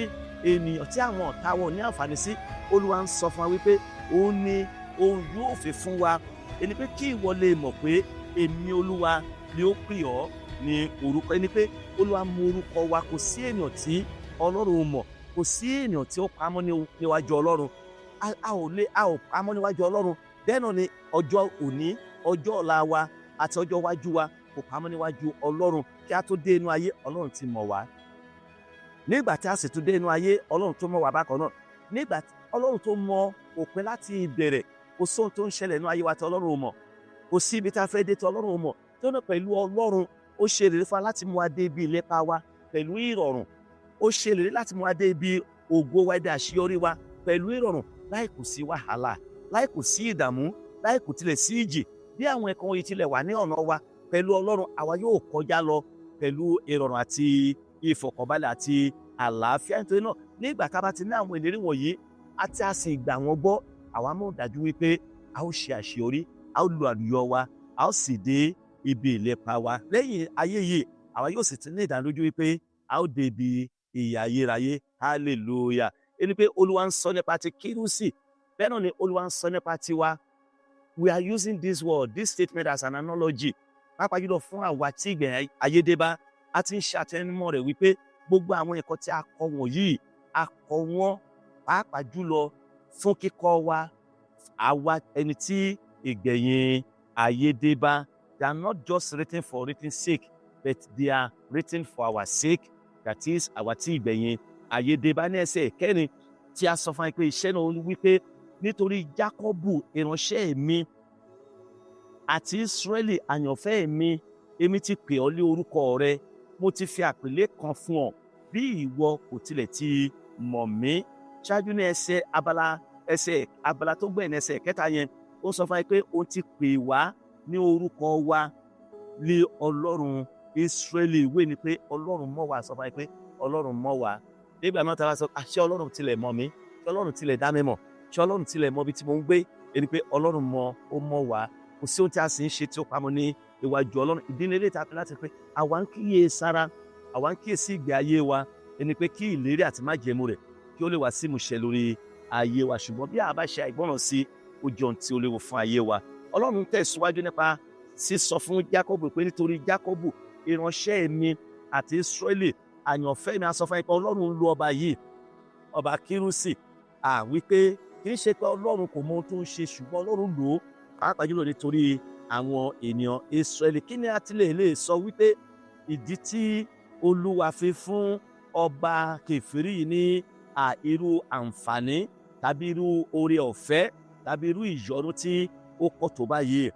ènìyàn, tí àwọn ọ̀tá wọn ò ní àǹfààní sí, Olúwa ń sọ fún wa wípé òun ni òun yóò fi fún wa. Ẹni pé kí ìwọ lè mọ̀ pé èmi Olúwa ni ó pè ọ́ ní orúkọ. Ẹni pé Olúwa mọ orúkọ wa. Kò sí ènìyàn tí Ọlọ́run ò mọ̀, kò sí ènìyàn tí ó pamọ́ níwájú Ọlọ́run. A ò lè, a ò pamọ́ níwájú Ọlọ́run. Bẹ́ẹ̀ náà ni ọjọ́ òní, ọjọ́ ọ̀la wa àti ọjọ́ iwájú wa kò pamọ́ níwájú Ọlọ́run. Kí a tó dé inú ayé, Ọlọ́run ti mọ̀ wá. Nígbà tí a sì tún dé inú ayé, Ọlọ́run tó mọ̀ wá bákan náà. Nígbà tí Ọlọ́run tó mọ òpin láti ìbẹ̀rẹ̀, kò sóhun tó ń ṣẹlẹ̀ nínú ayé wa tí Ọlọ́run ò mọ̀. Kò sí ibi tá a fẹ́ dé tí Ọlọ́run ò mọ̀. Tó náà, pẹ̀lú Ọlọ́run, ó ṣe ìlérí fún wa láti mú wa dé ibi ìlépa wa pẹ̀lú ìrọ̀rùn. Ó ṣe ìlérí láti mú wa dé ibi ògo wa, ibi àṣeyọrí wa pẹ̀lú ìrọ̀rùn, láì kò sí wàhálà, láì kò sí ìdààmú, láì kò tilẹ̀ sí ìjì. Bí àwọn ẹ̀kan wọ̀nyí tilẹ̀ wà ní ọ̀nà wa, pẹ̀lú Ọlọ́run, àwa yóò kọjá lọ pẹ̀lú ìrọ̀rùn àti ìfọ̀kànbalẹ̀ àti àlàáfíà. Nítorí náà, nígbà tá a bá ti ní àwọn ìlérí wọ̀nyí àti a sì gbà wọ́n gbọ́, àwa mọ̀ dájú wípé a ó ṣe àṣeyọrí, a ó lu àlùyọ wa, a ó sì dé ibi ìlépa wa. Lẹ́yìn ayé yìí, àwa yóò sì ti ní ìdánilójú wípé a ó dé ibi ìyè ayérayé. Hallelujah! Ẹni pé Olúwa ń sọ nípa ti Kírúsì, bẹ́ẹ̀ náà ni Olúwa ń sọ nípa tiwa. We are using this word, this statement, as an analogy, pàápàá jùlọ fún àwa tí ìgbẹ̀yìn ayé dé bá. A ti ń ṣe àtẹnumọ́ rẹ̀ wípé gbogbo àwọn ẹ̀kọ́ tí a kọ wọ̀nyí, a kọ wọ́n pàápàá jùlọ fún kíkọ́ wa, àwa ẹni tí ìgbẹ̀yìn ayé dé bá. They are not just written for written sake, but they are written for our sake, that is, àwa tí ìgbẹ̀yìn ayé dé bá. Ní ẹsẹ̀ kẹrin tí a sọ fún wa pé iṣẹ́ náà wípé nítorí Jákọ́bù ìránṣẹ́ mi àti Ísírẹ́lì àyànfẹ́ mi, èmi ti pè ọ́ lé orúkọ rẹ, mo ti fi àpèlé kan fún ọ bí ìwọ kò tilẹ̀ ti mọ̀ mí. Ṣáájú ní ẹsẹ̀ abala, ẹsẹ̀ abala tó gbẹ̀yìn, ẹsẹ̀ kẹta yẹn, ó sọ fún wa pé òun ti pè wá ní orúkọ wa lé Ọlọ́run Ísírẹ́lì. Ìwé ni pé Ọlọ́run mọ̀ wá. Sọ fún wa pé Ọlọ́run mọ̀ wá. Nígbà náà tá a bá sọ, ṣé Ọlọ́run tilẹ̀ mọ̀ mí? Ṣé Ọlọ́run tilẹ̀ dá mi mọ̀? Ṣé Ọlọ́run tilẹ̀ mọ̀ ibi tí mo ń gbé? Ẹni pé Ọlọ́run mọ̀, ó mọ̀ wá. Kò sí ohun tí a sì ń ṣe tí ó pamọ́ ní iwájú Ọlọ́run. Ìdí ni eléyìí tá a fi láti pé àwa ń kíyè sára, àwa ń kíyèsí ìgbé ayé wa, ẹni pé kí ìlérí àti májẹ̀mú rẹ̀ kí ó lè wá sí ìmúṣẹ lórí ayé wa. Ṣùgbọ́n bí a bá ṣe àìgbọràn sí, ó jẹ́ ohun tí ó léwu fún ayé wa. Ọlọ́run tẹ̀síwájú nípa sísọ fún Jákọ́bù pé nítorí Jákọ́bù ìránṣẹ́ mi àti Ísírẹ́lì àyànfẹ́ mi. A sọ fún yín pé Ọlọ́run ń lo ọba yìí, ọba Kírúsì, à wípé kì í ṣe pé Ọlọ́run kò mọ ohun tó ń ṣe, ṣùgbọ́n Ọlọ́run lò ó pàápàá jùlọ nítorí àwọn ènìyàn Ísírẹ́lì. Kí ni a ti lè sọ wípé ìdí tí Olúwa fi fún ọba kèfèrí yìí ní irú àǹfààní tàbí irú oore ọ̀fẹ́ tàbí irú ìyọ́nú tí ó pọ̀ tó báyìí?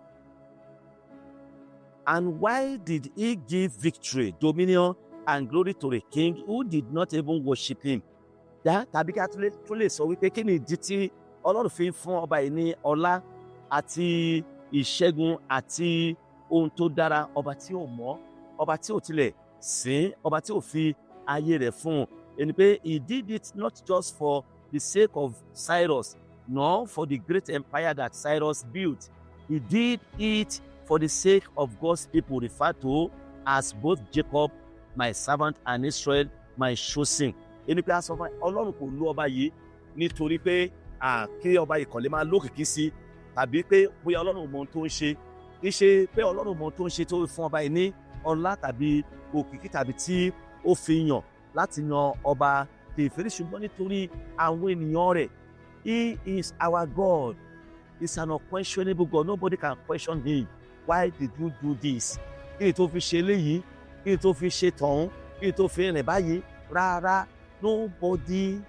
And why did he give victory, dominion, and glory to a king who did not even worship him? Dá tàbí kí a tún lè sọ wípé kí ni ìdí tí Ọlọ́run fi ń fún ọba yìí ní ọlá àti ìṣẹ́gun àti ohun tó dára, ọba tí ò mọ̀, ọba tí ò tilẹ̀ sìn, ọba tí ò fi ayé rẹ̀ fún un? Ẹni pé he did it not just for the sake of Cyrus, nor for the great empire that Cyrus built. He did it for the sake of God's people, referred to as both Jacob, my servant, and Israel, my chosen. Ẹni pé a sọ fún Ọlọ́run kò lu ọba yìí nítorí pé kí ọba ìkànlẹ̀ máa lókìkí sí, tàbí pé bóyá Ọlọ́run mọ ohun tó ń ṣe. Kì í ṣe pé Ọlọ́run mọ ohun tó ń ṣe tó fún ọba yìí ní ọlá tàbí òkìkí tàbí tí ó fi yàn láti yan ọba kèfèrí, ṣùgbọ́n nítorí àwọn ènìyàn rẹ̀. He is our God. He is an unquestionable God. Nobody can question him. Why did you do this? Kí ni tó fi ṣe eléyìí? Kí ni tó fi ṣe tọ̀hún? Kí ni tó fi rìn báyìí? Rárá, nobody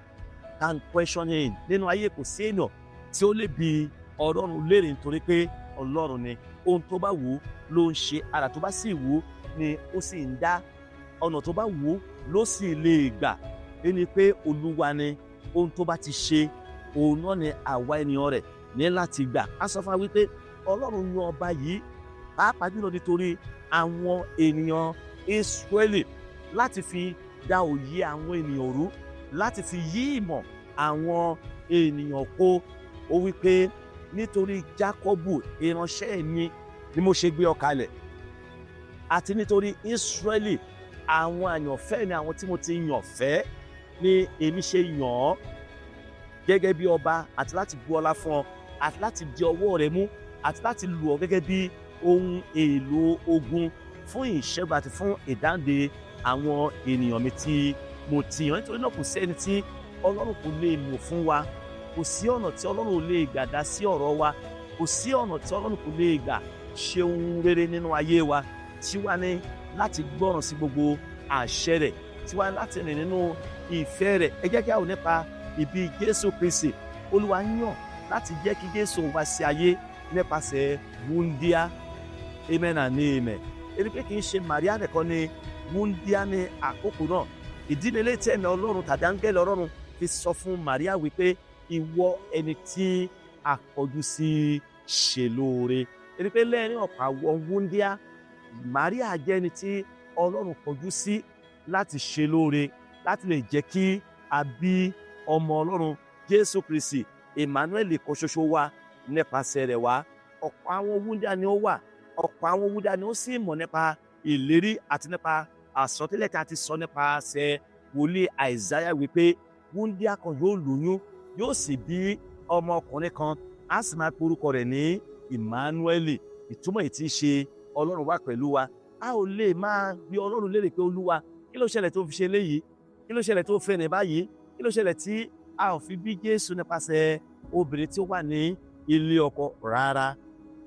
can question him. Nínú ayé, kò sí èèyàn tí ó lè bi Ọlọ́run léèrè, nítorí pé Ọlọ́run ni. Ohun tó bá wù ú ló ń ṣe, àrà tó bá sì wù ú ni ó sì ń dá, ọ̀nà tó bá wù ú ló sì lè gbà. Ẹni pé Olúwa ni ohun tó bá ti ṣe, òun náà ni àwa ènìyàn rẹ̀ ní láti gbà. Á sọ fún wa wípé Ọlọ́run yan ọba yìí pàápàá jùlọ nítorí àwọn ènìyàn Ísírẹ́lì, láti fi dá òye àwọn ènìyàn rú, láti fi yí ìmọ̀ àwọn ènìyàn kó. Ó wípé, "Nítorí Jákọ́bù ìránṣẹ́ mi ni mo ṣe gbé ọ kalẹ̀, àti nítorí Ísírẹ́lì àwọn àyànfẹ́ mi, àwọn tí mo ti yàn fẹ́ ni èmi ṣe yàn ọ́ gẹ́gẹ́ bí ọba, àti láti bu ọlá fún ọ, àti láti di ọwọ́ rẹ mú, àti láti lò ọ́ gẹ́gẹ́ bí ohun èlò ogun fún ìṣẹ́gun àti fún ìdáǹdè àwọn ènìyàn mi tí mo ti yàn." Nítorí náà, kò sí ẹni tí Ọlọ́run kò lè lò fún wa. Kò sí ọ̀nà tí Ọlọ́run ò lè gbà dá sí ọ̀rọ̀ wa. Kò sí ọ̀nà tí Ọlọ́run kò lè gbà ṣe ohun rere nínú ayé wa. Tí wá ní láti gbọ́ràn sí gbogbo àṣẹ rẹ̀, tí wá láti rìn nínú ìfẹ́ rẹ̀. Ẹ jẹ́ kí a wò nípa ìbí Jésù Kristi. Olúwa yàn láti jẹ́ kí Jésù wá sí ayé nípasẹ̀ wúndíá. Amen and amen. Ẹni pé kì í ṣe Maria nìkan ni wúndíá ní àkókò náà. Ìdílé tí ẹ̀mí Ọlọ́run tàbí áńgẹ́lì Ọlọ́run fi sọ fún Maria wípé, "Ìwọ ẹni tí a kọjú sí ṣe lóore." Ẹni pé lẹ́yìn ọ̀pọ̀ àwọn wúndíá, Maria jẹ́ ẹni tí Ọlọ́run kọjú sí láti ṣe lóore, láti lè jẹ́ kí a bí ọmọ Ọlọ́run, Jésù Kristi, Emmanuel kan ṣoṣo wa, nípasẹ̀ rẹ̀ wá. Ọ̀pọ̀ àwọn wúndíá ni ó wà. Ọ̀pọ̀ àwọn wúndíá ni ó sì mọ̀ nípa ìlérí àti nípa àsọtẹ́lẹ̀ tí a ti sọ nípasẹ̀ wòlíì Àìsáyà wípé wúndíá kan yóò lóyún, yóò sì bí ọmọkùnrin kan, á sì máa pe orúkọ rẹ̀ ní Emmanuel, ìtumọ̀ èyí tí ń ṣe Ọlọ́run wà pẹ̀lú wa. A ò lè máa bí Ọlọ́run léèrè pé, "Olúwa, kí ló ṣẹlẹ̀ tó fi ṣe léyìí? Kí ló ṣẹlẹ̀ tó fẹ́ ní báyìí? Kí ló ṣẹlẹ̀ tí a ò fi bí Jésù nípasẹ̀ obìnrin tí ó wà ní ilé ọkọ?" Rárá.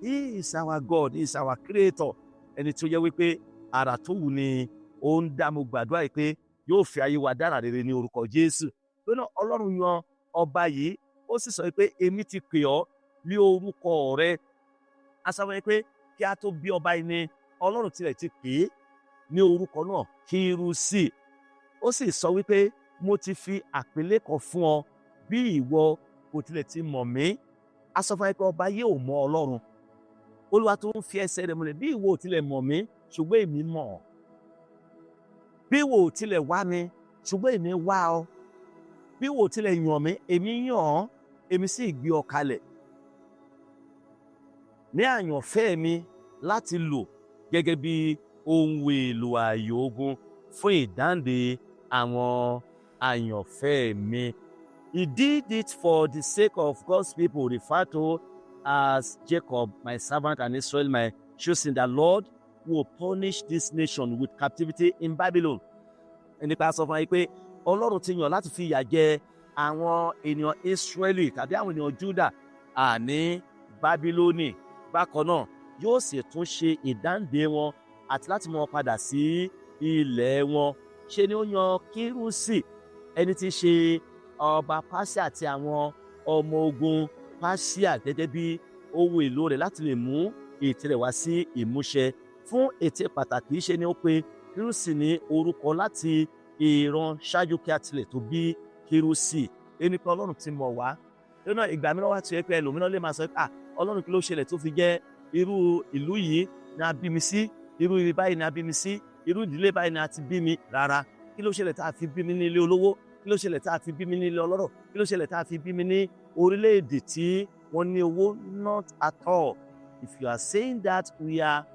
He is our God, he is our creator, ẹni tí ó yẹ wípé àrà tó wù ní ó ń dá. Mo gbàdúrà yìí pé yóò fi ayé wa dára rere ní orúkọ Jésù. Lónà Ọlọ́run yan ọba yìí, ó sì sọ pé, "Èmi ti pè ọ́ ní orúkọ rẹ." A sọ fún mi pé kí a tó bí ọba yìí ni Ọlọ́run tilẹ̀ ti pè é ní orúkọ náà, Kírúsì. Ó sì sọ wípé, "Mo ti fi àpèlé kan fún ọ bí ìwọ kò tilẹ̀ ti mọ̀ mí." A sọ fún mi pé ọba yìí ò mọ Ọlọ́run. Olúwa tó ń fi ẹsẹ̀ rẹ̀ múlẹ̀: "Bí ìwọ ò tilẹ̀ mọ̀ mí, ṣùgbọ́n èmi mọ̀ ọ́. Bí ìwọ ò tilẹ̀ wá mi, ṣùgbọ́n èmi wá ọ. Bí ìwọ ò tilẹ̀ yàn mí, èmi yàn ọ́, èmi sì gbé ọ kalẹ̀ ní àyànfẹ́ mi láti lò gẹ́gẹ́ bí ohun èlò ààyò ogun fún ìdáǹdè àwọn àyànfẹ́ mi." He did it for the sake of God's people, referred to as Jacob, my servant, and Israel, my chosen. The Lord will punish this nation with captivity in Babylon. Nípa sọ fún wa pé Ọlọ́run ti yàn láti fi ìyà jẹ àwọn ènìyàn Israẹli tàbí àwọn ènìyàn Juda àní Bábílónì. Bákan náà, yóò sì tún ṣe ìdáǹdè wọn àti láti mú wọn padà sí ilẹ̀ wọn. Ṣe ni ó yan Kírúsì, ẹni tí í ṣe ọba Páṣíà, àti àwọn ọmọ ogun Páṣíà gẹ́gẹ́ bí ohun èlò rẹ̀ láti lè mú ète rẹ̀ wá sí ìmúṣẹ. Fún ète pàtàkì, ṣe ni ó pe Kírúsì ní orúkọ láti ìran ṣáájú kí a tilẹ̀ tó bí Kírúsì. Ẹni pé Ọlọ́run ti mọ̀ wá lọ́nà. Ìgbà mìíràn wá tí ó yẹ pé ẹlòmíràn lè máa sọ pé, "Ah, Ọlọ́run, kí ló ṣẹlẹ̀ tó fi jẹ́ irú ìlú yìí ni a bí mi sí? Irú ibi báyìí ni a bí mi sí? Irú ìdílé báyìí ni a ti bí mi?" Rárá. Kí ló ṣẹlẹ̀ tá a fi bí mi ní ilé olówó? Kí ló ṣẹlẹ̀ tá a fi bí mi ní ilé ọlọ́rọ̀? Kí ló ṣẹlẹ̀ tá a fi bí mi ní orílẹ̀-èdè tí wọ́n ní owó? Not at all. If you are saying that, we are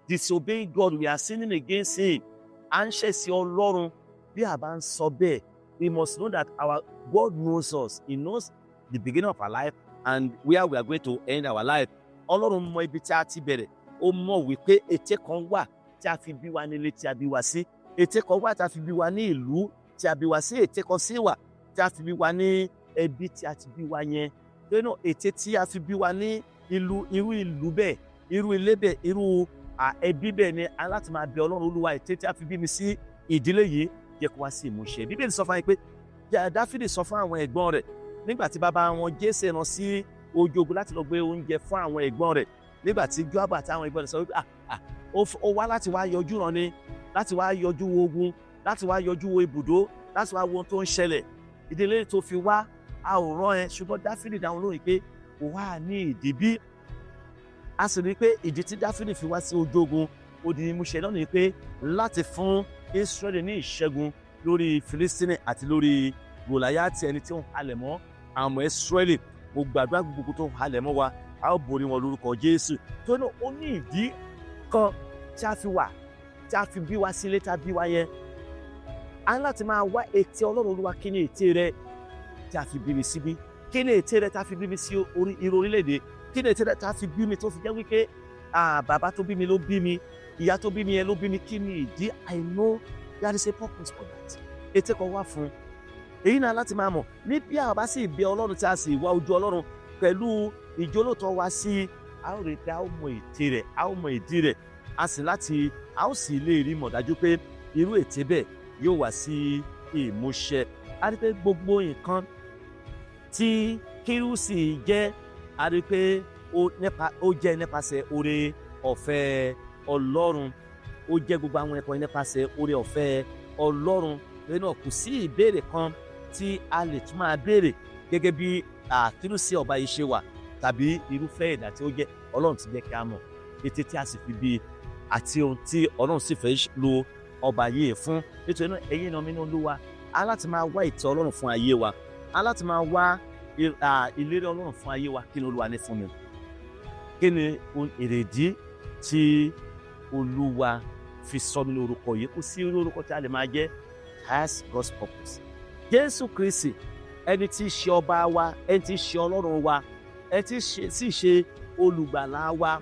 disobeying God, we are sinning against him. À ń ṣẹ̀ sí Ọlọ́run bí a bá ń sọ bẹ́ẹ̀. We must know that our God knows us. He knows the beginning of our life and where we are going to end our life. Ọlọ́run mọ ibi tí a ti bẹ̀rẹ̀. Ó mọ̀ wípé ète kan wà tí a fi bí wa nílé tí a bí wa sí, ète kan wà tí a fi bí wa ní ìlú tí a bí wa sí, ète kan sí wà tí a fi bí wa ní ẹbí tí a ti bí wa yẹn. Torí náà, ète tí a fi bí wa ní ìlú, irú ìlú bẹ́ẹ̀, irú ilé bẹ́ẹ̀, irú ẹbí bẹ́ẹ̀ ni a láti máa bẹ Ọlọ́run: "Olúwa, ète tí a fi bí mi sí ìdílé yìí, jẹ́ kó wá sí ìmúṣẹ." Bíbélì sọ fún wa pé Dáfídì sọ fún àwọn ẹ̀gbọ́n rẹ̀ nígbà tí bàbá wọn Jésè rán sí ojú ogun láti lọ gbé oúnjẹ fún àwọn ẹ̀gbọ́n rẹ̀, nígbà tí Jóábù àti àwọn ẹ̀gbọ́n rẹ̀ sọ wípé, "Ah, ah, ó wá láti wá yọjú ràn ni, láti wá yọjú ogun." láti wá yọjú wo ibùdó, láti wá wo ohun tó ń ṣẹlẹ̀? Ìdílé tó fi wá, a ò rán ẹ. Ṣùgbọ́n Dáfídì dáhùn lóhùn pé kò wá ní ìdí bí. A sì rí i pé ìdí tí Dáfídì fi wá sí ojú ogun ó di ìmúṣẹ náà ni pé láti fún Ísírẹ́lì ní ìṣẹ́gun lórí Filistini àti lórí Gòláyátì, ẹni tí ó ń halẹ̀ mọ́ àwọn ọmọ Ísírẹ́lì. Mo gbàdúrà, gbogbo tó ń halẹ̀ mọ́ wa, a ó borí wọn lórúkọ Jésù. Tó ní ó ní ìdí kan tí a fi wà, tí a fi bí wa sílé, tí a bí wa yẹn. A ní láti máa wá ète Ọlọ́run. Olúwa, kí ni ète rẹ tí a fi bí mi síbí? Kí ni ète rẹ tí a fi bí mi sí orí irú orílẹ̀-èdè? Kí ni ète rẹ tí a fi bí mi tó fi jẹ́ wípé bàbá tó bí mi ló bí mi, ìyá tó bí mi yẹn ló bí mi? Kí ni ìdí? I know there is a purpose for that. Ète kan wà fún èyí náà láti máa mọ̀ ní. Bí a bá sì bẹ Ọlọ́run, tí a sì wá ojú Ọlọ́run pẹ̀lú ìjólótọ́ wa sí i, a ó rí i pé a ó mọ ète rẹ̀, a ó mọ ìdí rẹ̀, a sì láti a ó sì lè rí mọ̀ dájú pé irú ète bẹ́ẹ̀ yóò wá sí ìmúṣẹ. A rí pé gbogbo nǹkan tí Kírúsì jẹ́, a rí pé ó jẹ́ nípasẹ̀ oore ọ̀fẹ́ Ọlọ́run. Ó jẹ́ gbogbo àwọn ẹ̀kọ́ nípasẹ̀ oore ọ̀fẹ́ Ọlọ́run. Lórí náà, kò sí ìbéèrè kan tí a lè tún máa béèrè gẹ́gẹ́ bí Kírúsì ọba yìí ṣe wà tàbí irúfẹ́ ẹ̀dá tí ó jẹ́. Ọlọ́run ti jẹ́ kí a mọ̀ ète tí a sì fi bí àti ohun tí Ọlọ́run sì fẹ́ lo ọba yìí fún. Nítorí náà, ẹ̀yin náà nínú Olúwa, a láti máa wá ìtẹ́ Ọlọ́run fún ayé wa, a láti máa wá ìlérí Ọlọ́run fún ayé wa. Kí ni Olúwa ní fún mi? Kí ni èrèdí tí Olúwa fi sọ mí ní orúkọ yìí? Kò sí irú orúkọ tí a lè máa jẹ́, has God's purpose. Jésù Kristi, ẹni tí í ṣe ọba wa, ẹni tí í ṣe Ọlọ́run wa, ẹni tí sì ṣe olùgbàlà wa,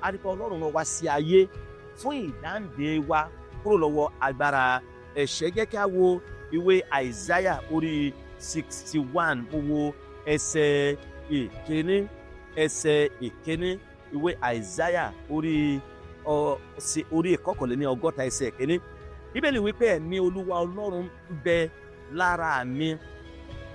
a rí pé Ọlọ́run rán wa sí ayé fún ìdáǹdè wa kúrò lọ́wọ́ agbára ẹ̀ṣẹ̀. Jẹ́ kí a wo ìwé Àìsáyà orí 61. Mo wo ẹsẹ̀ ìkíní, ẹsẹ̀ ìkíní. Ìwé Àìsáyà orí 61, ẹsẹ̀ ìkíní. Bíbélì wípé, "Ẹ̀mí Olúwa Ọlọ́run ń bẹ lára mi,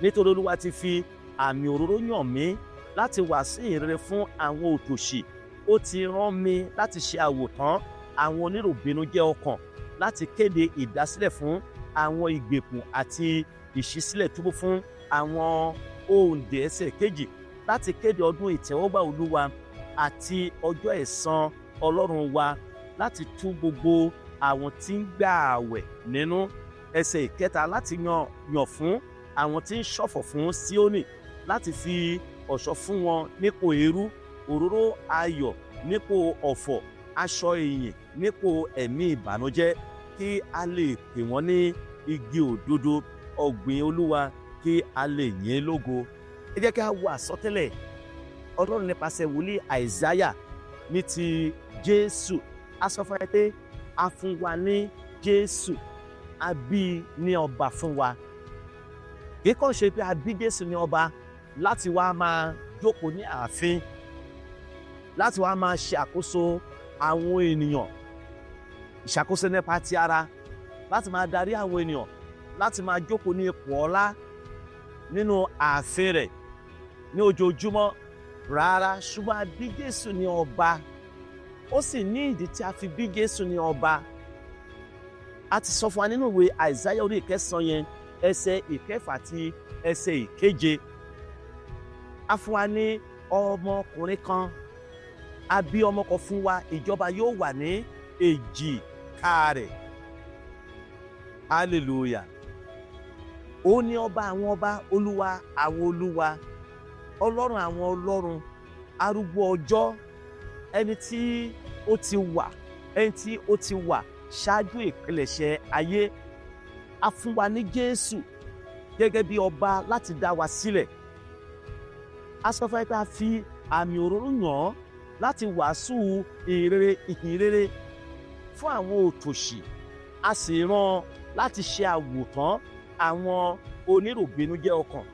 nítorí Olúwa ti fi àmì òróró yàn mí láti wàásù ìhìnrere fún àwọn òtòṣì. Ó ti rán mi láti ṣe àwòtán àwọn oníròbìnújẹ́ ọkàn, láti kéde ìdásílẹ̀ fún àwọn ìgbèkùn àti ìṣísílẹ̀ túbú fún àwọn òǹdè." Ẹsẹ̀ kejì, "Láti kéde ọdún ìtẹ́wọ́gbà Olúwa àti ọjọ́ ẹ̀san Ọlọ́run wa, láti tú gbogbo àwọn tí ń gbà àwẹ̀ nínú." Ẹsẹ̀ ìkẹta, "Láti yọ̀ fún àwọn tí ń ṣọ̀fọ̀ fún Síónì, láti fi ọ̀ṣọ́ fún wọn nípò eérú, òróró ayọ̀ nípò ọ̀fọ̀, aṣọ ìyìn nípò ẹ̀mí ìbànújẹ́, kí a lè pè wọ́n ní igi òdodo, ọ̀gbìn Olúwa, kí a lè yìn lógo." Ẹ jẹ́ kí a wo àsọtẹ́lẹ̀ Ọlọ́run nípasẹ̀ wòlíì Àìsáyà ní ti Jésù. A sọ fún ẹ pé a fún wa ní Jésù, a bí ní ọba fún wa. Kì í kàn ṣe pé a bí Jésù ní ọba láti wá máa jókòó ní ààfin, láti wá máa ṣe àkóso àwọn ènìyàn, ìṣàkóso nípa ti ara, láti máa darí àwọn ènìyàn, láti máa jókòó ní ipò ọlá nínú ààfin rẹ̀ ní ojoojúmọ́. Rárá, ṣùgbọ́n a bí Jésù ní ọba. Ó sì ní ìdí tí a fi bí Jésù ní ọba. A ti sọ fún wa nínú ìwé Àìsáyà orí ìkẹsàn yẹn, ẹsẹ̀ ìkẹfà àti ẹsẹ̀ ìkeje. A fún wa ní ọmọkùnrin kan, a bí ọmọ kan fún wa, ìjọba yóò wà ní èjìká rẹ̀. Hallelujah! Ó ní ọba àwọn ọba, Olúwa àwọn olúwa, Ọlọ́run àwọn ọlọ́run, arúgbó ọjọ́, ẹni tí ó ti wà, ẹni tí ó ti wà ṣáájú ìpilẹ̀ṣẹ̀ ayé. A fún wa ní Jésù gẹ́gẹ́ bí ọba láti dá wa sílẹ̀. A sọ fún ẹ pé a fi àmì òróró yàn án láti wàásù ìhìnrere, ìhìnrere fún àwọn òtòṣì. A sì rán láti ṣe àwòtán àwọn oníròbìnújẹ́ ọkàn,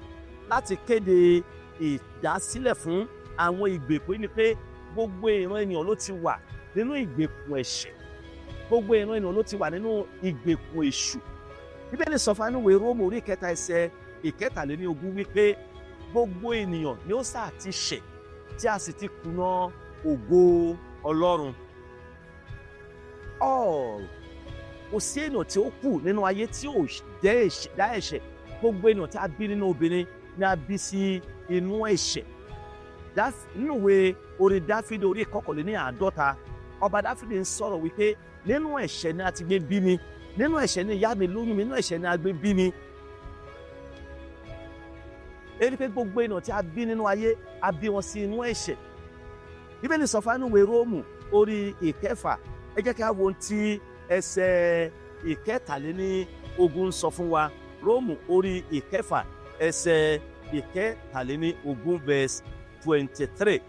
láti kéde ìdásílẹ̀ fún àwọn ìgbèkùn. Ni pé gbogbo ìran ènìyàn ló ti wà nínú ìgbèkùn ẹ̀ṣẹ̀, gbogbo ìran ènìyàn ló ti wà nínú ìgbèkùn èṣù. Bíbélì sọ fún ìwé Róòmù orí ìkẹta, ẹsẹ̀ 23 wípé gbogbo ènìyàn ni ó sà ti ṣẹ̀, tí a sì ti kùnà ògo Ọlọ́run. All Kò sí ènìyàn tí ó kù nínú ayé tí ò dá ẹ̀ṣẹ̀. Gbogbo ènìyàn tí a bí nínú obìnrin ni a bí sí inú ẹ̀ṣẹ̀. Nínú ìwé orin Dáfídì orí 51, ọba Dáfídì ń sọ̀rọ̀ wípé nínú ẹ̀ṣẹ̀ ni a ti gbé bí mi, nínú ẹ̀ṣẹ̀ ni ìyá mi lóyún mi, nínú ẹ̀ṣẹ̀ ni a gbé bí mi. Èyí pé gbogbo ènìyàn tí a bí nínú ayé, a bí wọn sí inú ẹ̀ṣẹ̀. Bíbélì sọ fún ìwé Róòmù orí 6. Ẹ jẹ́ kí a wo ohun tí ẹsẹ̀ 23 sọ fún wa. Róòmù orí 6, ẹsẹ̀ 23, verse 23.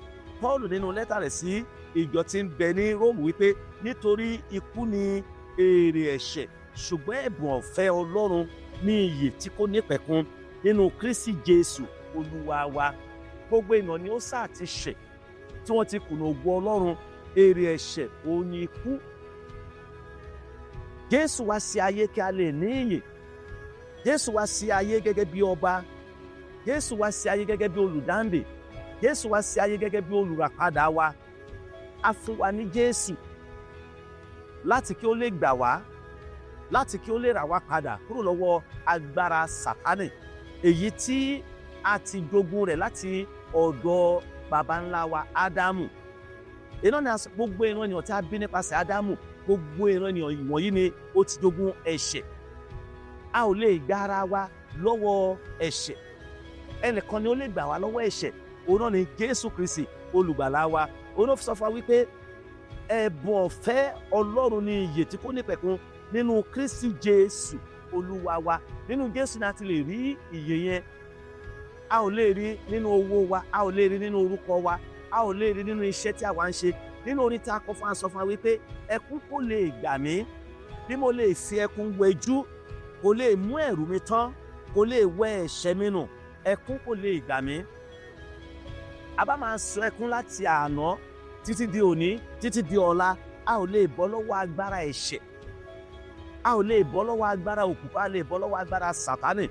Paul nínú lẹ́tà rẹ̀ sí ìjọ tí ń bẹ ní Róòmù wípé nítorí ikú ni èrè ẹ̀ṣẹ̀, ṣùgbọ́n ẹ̀bùn ọ̀fẹ́ Ọlọ́run ní ìyè tí kò nípẹ̀kun nínú Kristi Jésù Olúwa wa. Gbogbo ènìyàn ni ó sáà ti ṣẹ̀ tí wọ́n ti kùnà ògo Ọlọ́run. Èrè ẹ̀ṣẹ̀ òun ni ikú. Jésù wá sí ayé kí a lè ní ìyè. Jésù wá sí ayé gẹ́gẹ́ bí ọba. Jésù wá sí ayé gẹ́gẹ́ bí olùdáǹdè. Jésù wá sí ayé gẹ́gẹ́ bí olùràpadà wa. A fún wa ní Jésù láti kí ó lè gbà wá, láti kí ó lè rà wá padà kúrò lọ́wọ́ agbára Sátánì, èyí tí a ti jogún rẹ̀ láti ọ̀dọ̀ baba ńlá wa Ádámù. Iná ni gbogbo ìran ènìyàn tí a bí nípasẹ̀ Ádámù, gbogbo ìran ènìyàn wọ̀nyí ni ó ti jogún ẹ̀ṣẹ̀. A ò lè gba ara wa lọ́wọ́ ẹ̀ṣẹ̀. Ẹnìkan ni ó lè gbà wá lọ́wọ́ ẹ̀ṣẹ̀, òun náà ni Jésù Kristi olùgbàlà wa. Òun náà fi sọ fún wa wípé ẹ̀bùn ọ̀fẹ́ Ọlọ́run ni ìyè tí kò nípẹ̀kun nínú Kristi Jésù Olúwa wa. Nínú Jésù ni a ti lè rí ìyè yẹn. A ò lè rí nínú owó wa, a ò lè rí nínú orúkọ wa, a ò lè rí nínú iṣẹ́ tí àwa ń ṣe. Nínú orin tí a kọ fún wa, sọ fún wa wípé ẹkún kò lè gbà mí, bí mo lè fi ẹkún wẹjú, kò lè mú ẹ̀rù mi tán, kò lè wẹ ẹ̀ṣẹ̀ mi nù. Ẹkún kò lè gbà mí. A bá máa sọ ẹkún láti àná títí di òní, títí di ọ̀la, a ò lè bọ́ lọ́wọ́ agbára ẹ̀ṣẹ̀, a ò lè bọ́ lọ́wọ́ agbára òkùnkùn, a lè bọ́ lọ́wọ́ agbára Sàtánì.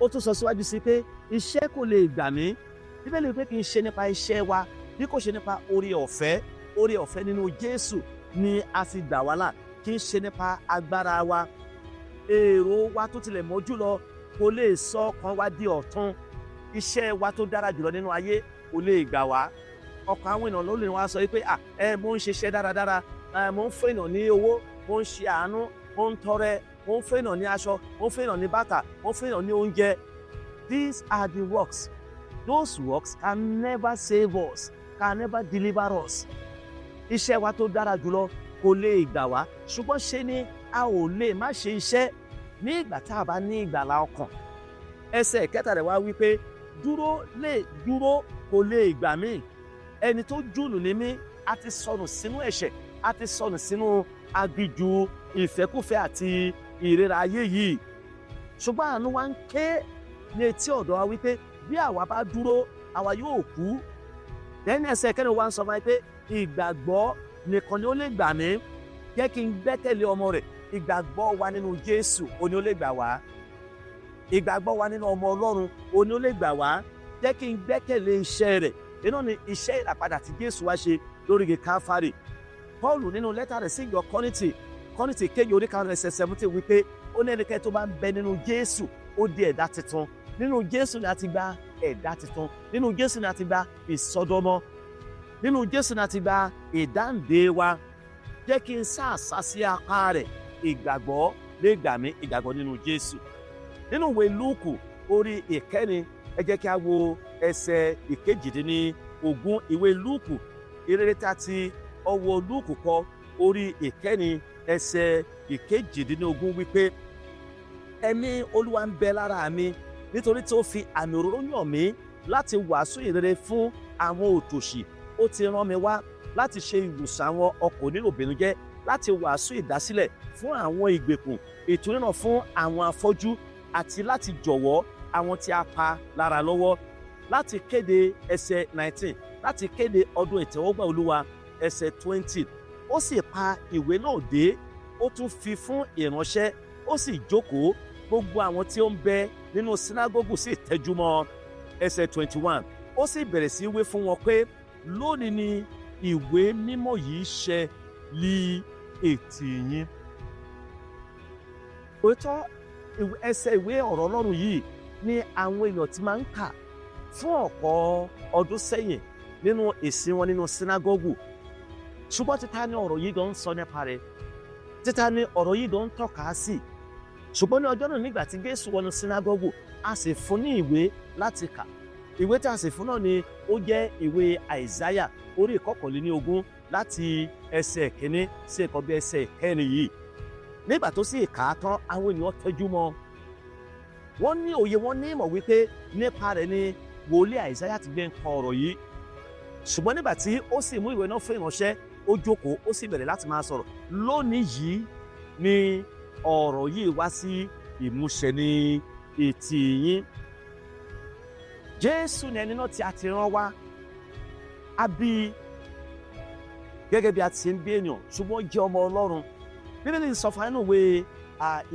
Ó tún sọ síwájú sí pé iṣẹ́ kò lè gbà mí. Bíbélì pé kì í ṣe nípa iṣẹ́ wa, bí kò ṣe nípa oore ọ̀fẹ́. Oore ọ̀fẹ́ nínú Jésù ni a fi gbà wá là, kì í ṣe nípa agbára wa. Èrò wa tó tilẹ̀ mọ́ jùlọ kò lè sọ ọkàn wa di ọ̀tun. Iṣẹ́ wa tó dára jùlọ nínú ayé kò lè gbà wá. Ọkàn àwọn ènìyàn ló lè wá sọ pé, "Ah, ẹ mo ń ṣiṣẹ́ dáradára, ẹ mo ń fún ènìyàn ní owó, mo ń ṣe àánú, mo ń tọrẹ, mo ń fún ènìyàn ní aṣọ, mo ń fún ènìyàn ní bàtà, mo ń fún ènìyàn ní oúnjẹ." These are the works. Those works can never save us, can never deliver us. Iṣẹ́ wa tó dára jùlọ kò lè gbà wá. Ṣùgbọ́n ṣe ni a ò lè má ṣe iṣẹ́ ní ìgbà tá a bá ní ìgbàlà ọkàn. Ẹsẹ̀ kẹta rẹ̀ wá wípé dúró lè dúró kò lè gbà mí, ẹni tó jùnù ní mí. A ti sọnù sínú ẹ̀ṣẹ̀, a ti sọnù sínú aginjù ìfẹ́kúfẹ́ àti ìrora ayé yìí. Ṣùgbọ́n àánú wa ń ké ní etí ọ̀dọ̀ wa wípé bí àwa bá dúró, àwa yóò kú. Lẹ́yìn, ẹsẹ̀ kẹrin wa ń sọ fún wa pé ìgbàgbọ́ nìkan ni ó lè gbà mí, jẹ́ kí n gbẹ́kẹ̀lé ọmọ rẹ̀. Ìgbàgbọ́ wa nínú Jésù ó ní ó lè gbà wá. Ìgbàgbọ́ wa nínú ọmọ Ọlọ́run ó ní ó lè gbà wá. Jẹ́ kí n gbẹ́kẹ̀lé iṣẹ́ rẹ̀, iná ni iṣẹ́ ìràpadà tí Jésù wá ṣe lórí igi Káfárì. Paul nínú lẹ́tà rẹ̀ sí ìjọ Kọ́rìntì, Kọ́rìntì kejì orí 5, ẹsẹ̀ 17 wípé ó ní ẹnikẹ́ni tó bá ń bẹ nínú Jésù, ó di ẹ̀dá tuntun. Nínú Jésù ni a ti gba ẹ̀dá tuntun. Nínú Jésù ni a ti gba ìsọdọmọ. Nínú Jésù ni a ti gba ìdáǹdè wa. Jẹ́ kí n sáàsá sí apá rẹ̀. Ìgbàgbọ́ lè gbà mí, ìgbàgbọ́ nínú Jésù. Nínú ìwé Lúùkù orí 4, ẹ jẹ́ kí a wo ẹsẹ̀ 18. Ìwé Lúùkù, ìrere tá a ti ọwọ́ Lúùkù kọ, orí 4, ẹsẹ̀ 18 wípé ẹ̀mí Olúwa ń bẹ lára mi, nítorí tí ó fi àmì òróró yàn mí láti wàásù ìrere fún àwọn òtòṣì. Ó ti rán mi wá láti ṣe ìwòsàn àwọn ọkàn oníròbìnújẹ́, láti wàásù ìdásílẹ̀ fún àwọn ìgbèkùn, ìtúnínà fún àwọn afọ́jú, àti láti jọ̀wọ́ àwọn tí a pa lára lọ́wọ́, láti kéde, ẹsẹ̀ 19, láti kéde ọdún ìtẹ́wọ́gbà Olúwa. Ẹsẹ̀ 20, ó sì pa ìwé náà dé, ó tún fi fún ìránṣẹ́, ó sì jókòó. Gbogbo àwọn tí ó ń bẹ nínú sínágógù sì tẹ́jú mọ́. Ẹsẹ̀ 21, ó sì bẹ̀rẹ̀ sí wí fún wọn pé lónìí ni ìwé mímọ́ yìí ṣẹ lí etí yín. Òótọ́, ẹsẹ̀ ìwé ọ̀rọ̀ Ọlọ́run yìí ni àwọn èèyàn ti máa ń kà fún ọ̀pọ̀ ọdún sẹ́yìn nínú ìsìn wọn nínú sínágọ́gù. Ṣùgbọ́n títa ní ọ̀rọ̀ yìí gan ń sọ nípa rẹ̀? Títa ní ọ̀rọ̀ yìí gan ń tọ́ka sí? Ṣùgbọ́n ní ọjọ́ náà, nígbà tí Jésù wọnú sínágọ́gù, a sì fún ní ìwé láti kà. Ìwé tí a sì fún náà ni ó jẹ́ ìwé Àìsáyà orí 21, láti ẹsẹ̀ 1 sí ẹ̀kọ́ bí ẹsẹ̀ 4 yìí. Nígbà tó sì kà á tán, àwọn ènìyàn tẹ́jú mọ́. Wọ́n ní òye, wọ́n ní ìmọ̀ wípé nípa rẹ̀ ni wòlíì Àìsáyà ti gbé ń kọ ọ̀rọ̀ yìí. Ṣùgbọ́n nígbà tí ó sì mú ìwé náà fún ìránṣẹ́, ó jókòó, ó sì bẹ̀rẹ̀ láti máa sọ̀rọ̀: "Lónìí yìí ni ọ̀rọ̀ yìí wá sí ìmúṣẹ ní etí yín." Jésù ni ẹni náà tí a ti rán wá. A bí gẹ́gẹ́ bí a ti ń bí ènìyàn, ṣùgbọ́n jẹ́ ọmọ Ọlọ́run. Bíbélì sọ fún inú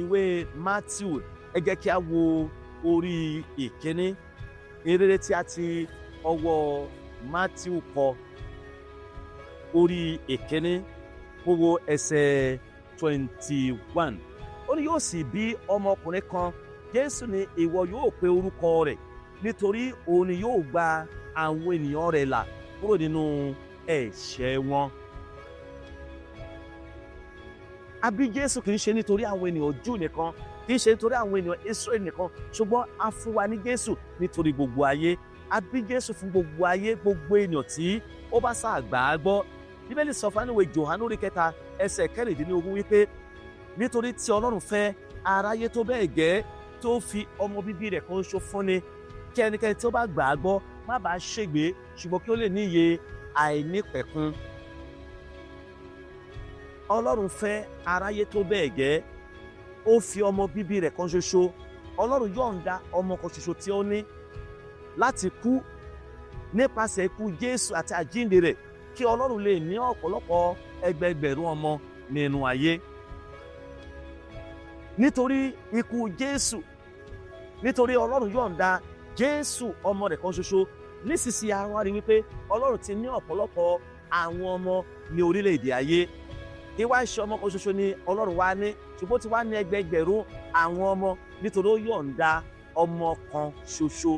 ìwé Matthew. Ẹ jẹ́ kí a wo orí 1, ìhìnrere tí a ti ọwọ́ Matthew kọ, orí 1, mo wo ẹsẹ̀ 21. Ó ní, "Yóò sì bí ọmọkùnrin kan, Jésù ni ìwọ yóò pe orúkọ rẹ̀, nítorí òun ni yóò gba àwọn ènìyàn rẹ̀ là kúrò nínú ẹ̀ṣẹ̀ wọn." A bí Jésù kì í ṣe nítorí àwọn ènìyàn Júù nìkan, kì í ṣe nítorí àwọn ènìyàn Israẹli nìkan, ṣùgbọ́n a fún wa ní Jésù nítorí gbogbo ayé. A bí Jésù fún gbogbo ayé, gbogbo ènìyàn tí ó bá sáà gbà á gbọ́. Bíbélì sọ fún ìwé Jòhánù orí 3 ẹsẹ̀ 16 wípé, "Nítorí tí Ọlọ́run fẹ́ aráyé tó bẹ́ẹ̀ gẹ́, tó fi ọmọ bíbí rẹ̀ kan ṣo fún ni, kí ẹnikẹ́ni tí ó bá gbà á gbọ́ má bàa ṣègbé, ṣùgbọ́n kí ó lè ní ìyè àìnípẹ̀kun." Ọlọ́run fẹ́ aráyé tó bẹ́ẹ̀ gẹ́, ó fi ọmọ bíbí rẹ̀ kan ṣoṣo. Ọlọ́run yọ̀ǹda ọmọ kan ṣoṣo tí ó ní láti kú. Nípasẹ̀ ikú Jésù àti àjíǹde rẹ̀, kí Ọlọ́run lè ní ọ̀pọ̀lọpọ̀ ẹgbẹẹgbẹ̀rún ọmọ nínú ayé. Nítorí ikú Jésù, nítorí Ọlọ́run yọ̀ǹda Jésù ọmọ rẹ̀ kan ṣoṣo, nísinsìnyí a wá rí wípé Ọlọ́run ti ní ọ̀pọ̀lọpọ̀ àwọn ọmọ ní orílẹ̀-èdè ayé. Kí wá ṣe ọmọ kan ṣoṣo ni Ọlọ́run wá ní, ṣùgbọ́n ó ti wá ní ẹgbẹẹgbẹ̀rún àwọn ọmọ, nítorí ó yọ̀ǹda ọmọ kan ṣoṣo.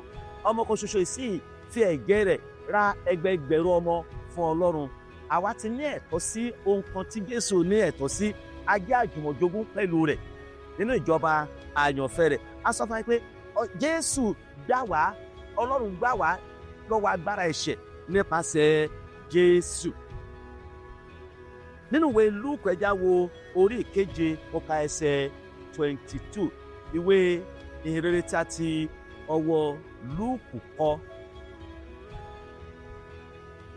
Ọmọ kan ṣoṣo sì fi ẹ̀jẹ̀ rẹ̀ ra ẹgbẹẹgbẹ̀rún ọmọ fún Ọlọ́run. Àwa ti ní ẹ̀tọ́ sí ohun kan tí Jésù ní ẹ̀tọ́ sí. A jẹ́ àjùmọ̀jogún pẹ̀lú rẹ̀ nínú ìjọba àyànfẹ́ rẹ̀. A sọ fún wa pé Jésù gbà wá, Ọlọ́run gbà wá lọ́wọ́ agbára ẹ̀ṣẹ̀ nípasẹ̀ Jésù. Nínú ìwé Lúùkù, ẹ já wo orí 7, mo ka ẹsẹ̀ 22. Ìwé ìhìnrere tí a ti ọwọ́ Lúùkù kọ,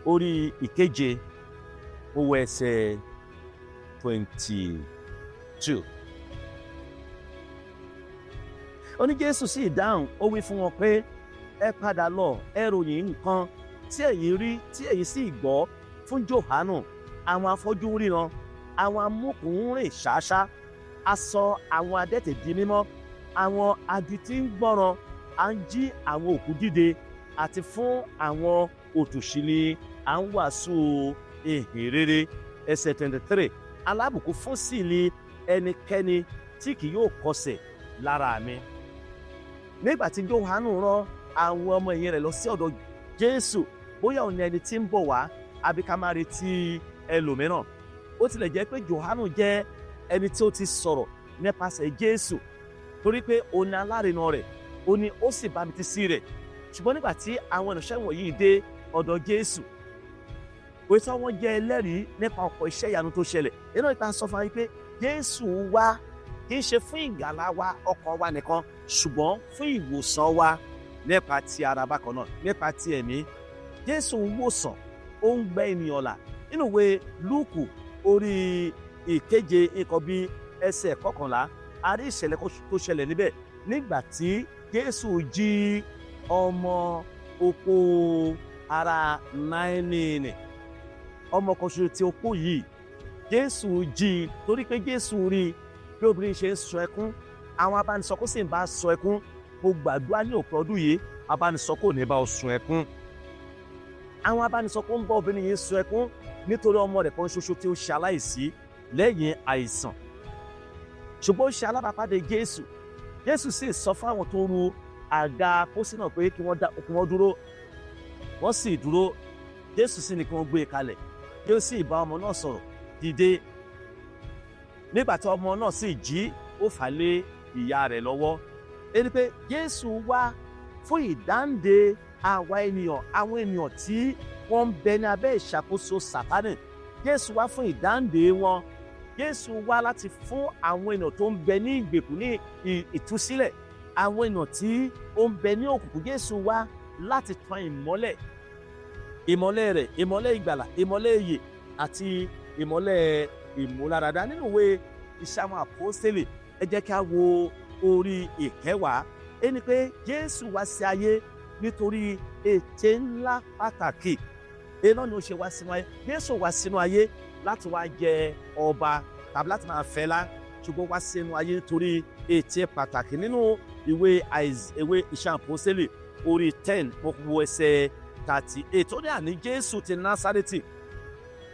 orí 7, ó wọ ẹsẹ̀ 22. Ó ní, Jésù sì dáhùn, ó wí fún wọn pé, "Ẹ padà lọ, ẹ ròyìn nǹkan tí ẹ̀yin rí, tí ẹ̀yin sì gbọ́ fún Jòhánù: àwọn afọ́jú ń ríran, àwọn amúkùn ń rìn ṣáṣá, a sọ àwọn adẹ́tẹ̀ di mímọ́, àwọn adití ń gbọ́ràn, à ń jí àwọn òkú dìde, àti fún àwọn òtòṣì ni à ń wàásù ìhìn rere." Ẹsẹ̀ 23: "Alábùkún fún sì ni ẹnikẹ́ni tí kì yóò kọsẹ̀ lára mi." Nígbà tí Jòhánù rán àwọn ọmọ ẹ̀yìn rẹ̀ lọ sí ọ̀dọ̀ Jésù, bóyá òun ni ẹni tí ń bọ̀ wá àbí ká máa retí ẹlòmíràn, ó tilẹ̀ jẹ́ pé Jòhánù jẹ́ ẹni tí ó ti sọ̀rọ̀ nípasẹ̀ Jésù, torí pé òun ni alárinà rẹ̀, ó ní ó sì bá mi ti sí rẹ̀. Ṣùgbọ́n nígbà tí àwọn ìránṣẹ́ wọ̀nyí dé ọ̀dọ̀ Jésù, pé tí wọ́n jẹ́ ẹlẹ́rìí nípa ọ̀pọ̀ iṣẹ́ ìyanu tó ṣẹlẹ̀ nínú ìta, sọ fún wa pé Jésù wá kì í ṣe fún ìgbàlà wa ọkàn wa nìkan, ṣùgbọ́n fún ìwòsàn wa nípa ti ara, bákan náà nípa ti ẹ̀mí. Jésù ń wòsàn, ó ń gbẹ́ ènìyàn là. Nínú ìwé Lúùkù orí 7, nǹkan bíi ẹsẹ̀ 11, a rí ìṣẹ̀lẹ̀ tó ṣẹlẹ̀ níbẹ̀ nígbà tí Jésù jí ọmọ opó ara Náínì. Ọmọ kan ṣoṣo tí opó yìí, Jésù jí i, torí pé Jésù rí i bí obìnrin ṣe ń sọ ẹkún, àwọn abánisọkún sì ń bá sọ ẹkún. Mo gbàdúrà ní òpin ọdún yìí, abánisọkún ò ní bá ọ sun ẹkún. Àwọn abánisọkún ń bá obìnrin yìí sun ẹkún nítorí ọmọ rẹ̀ kan ṣoṣo tí ó ṣe aláìsí lẹ́yìn àìsàn. Ṣùgbọ́n ó ṣe alábàápàdé Jésù. Jésù sì sọ fún àwọn tó ru àga pósí náà pé kí wọ́n dúró. Wọ́n sì dúró. Jésù sì ní kí wọ́n gbé e kalẹ̀. Jésù sì bá ọmọ náà sọ̀rọ̀, "Dìde." Nígbà tí ọmọ náà sì jí, ó fà lé ìyá rẹ̀ lọ́wọ́. Ẹni pé Jésù wá fún ìdáǹdè àwa ènìyàn, àwọn ènìyàn tí wọ́n ń bẹ ní abẹ́ ìṣàkóso Sátánì. Jésù wá fún ìdáǹdè wọn. Jésù wá láti fún àwọn ènìyàn tó ń bẹ ní ìgbèkùn ní ìtúsílẹ̀, àwọn ènìyàn tí ó ń bẹ ní òkùnkùn. Jésù wá láti tan ìmọ́lẹ̀, ìmọ́lẹ̀ rẹ̀, ìmọ́lẹ̀ ìgbàlà, ìmọ́lẹ̀ ìyè àti ìmọ́lẹ̀ ìmúláradá. Nínú ìwé Iṣẹ́ Àwọn Àpọ́stélì, ẹ jẹ́ kí a wo orí 10. Ẹni pé Jésù wá sí ayé nítorí ète ńlá pàtàkì. Iná ni ó ṣe wá sínú ayé. Jésù wá sínú ayé láti wá jẹ ọba tàbí láti máa fẹ́lá, ṣùgbọ́n wá sínú ayé nítorí ète pàtàkì. Nínú ìwé Iṣẹ́ Àpọ́stélì orí 10, mo wo ẹsẹ̀ 38. Ó ní, "Àní Jésù ti Násárẹ́tì,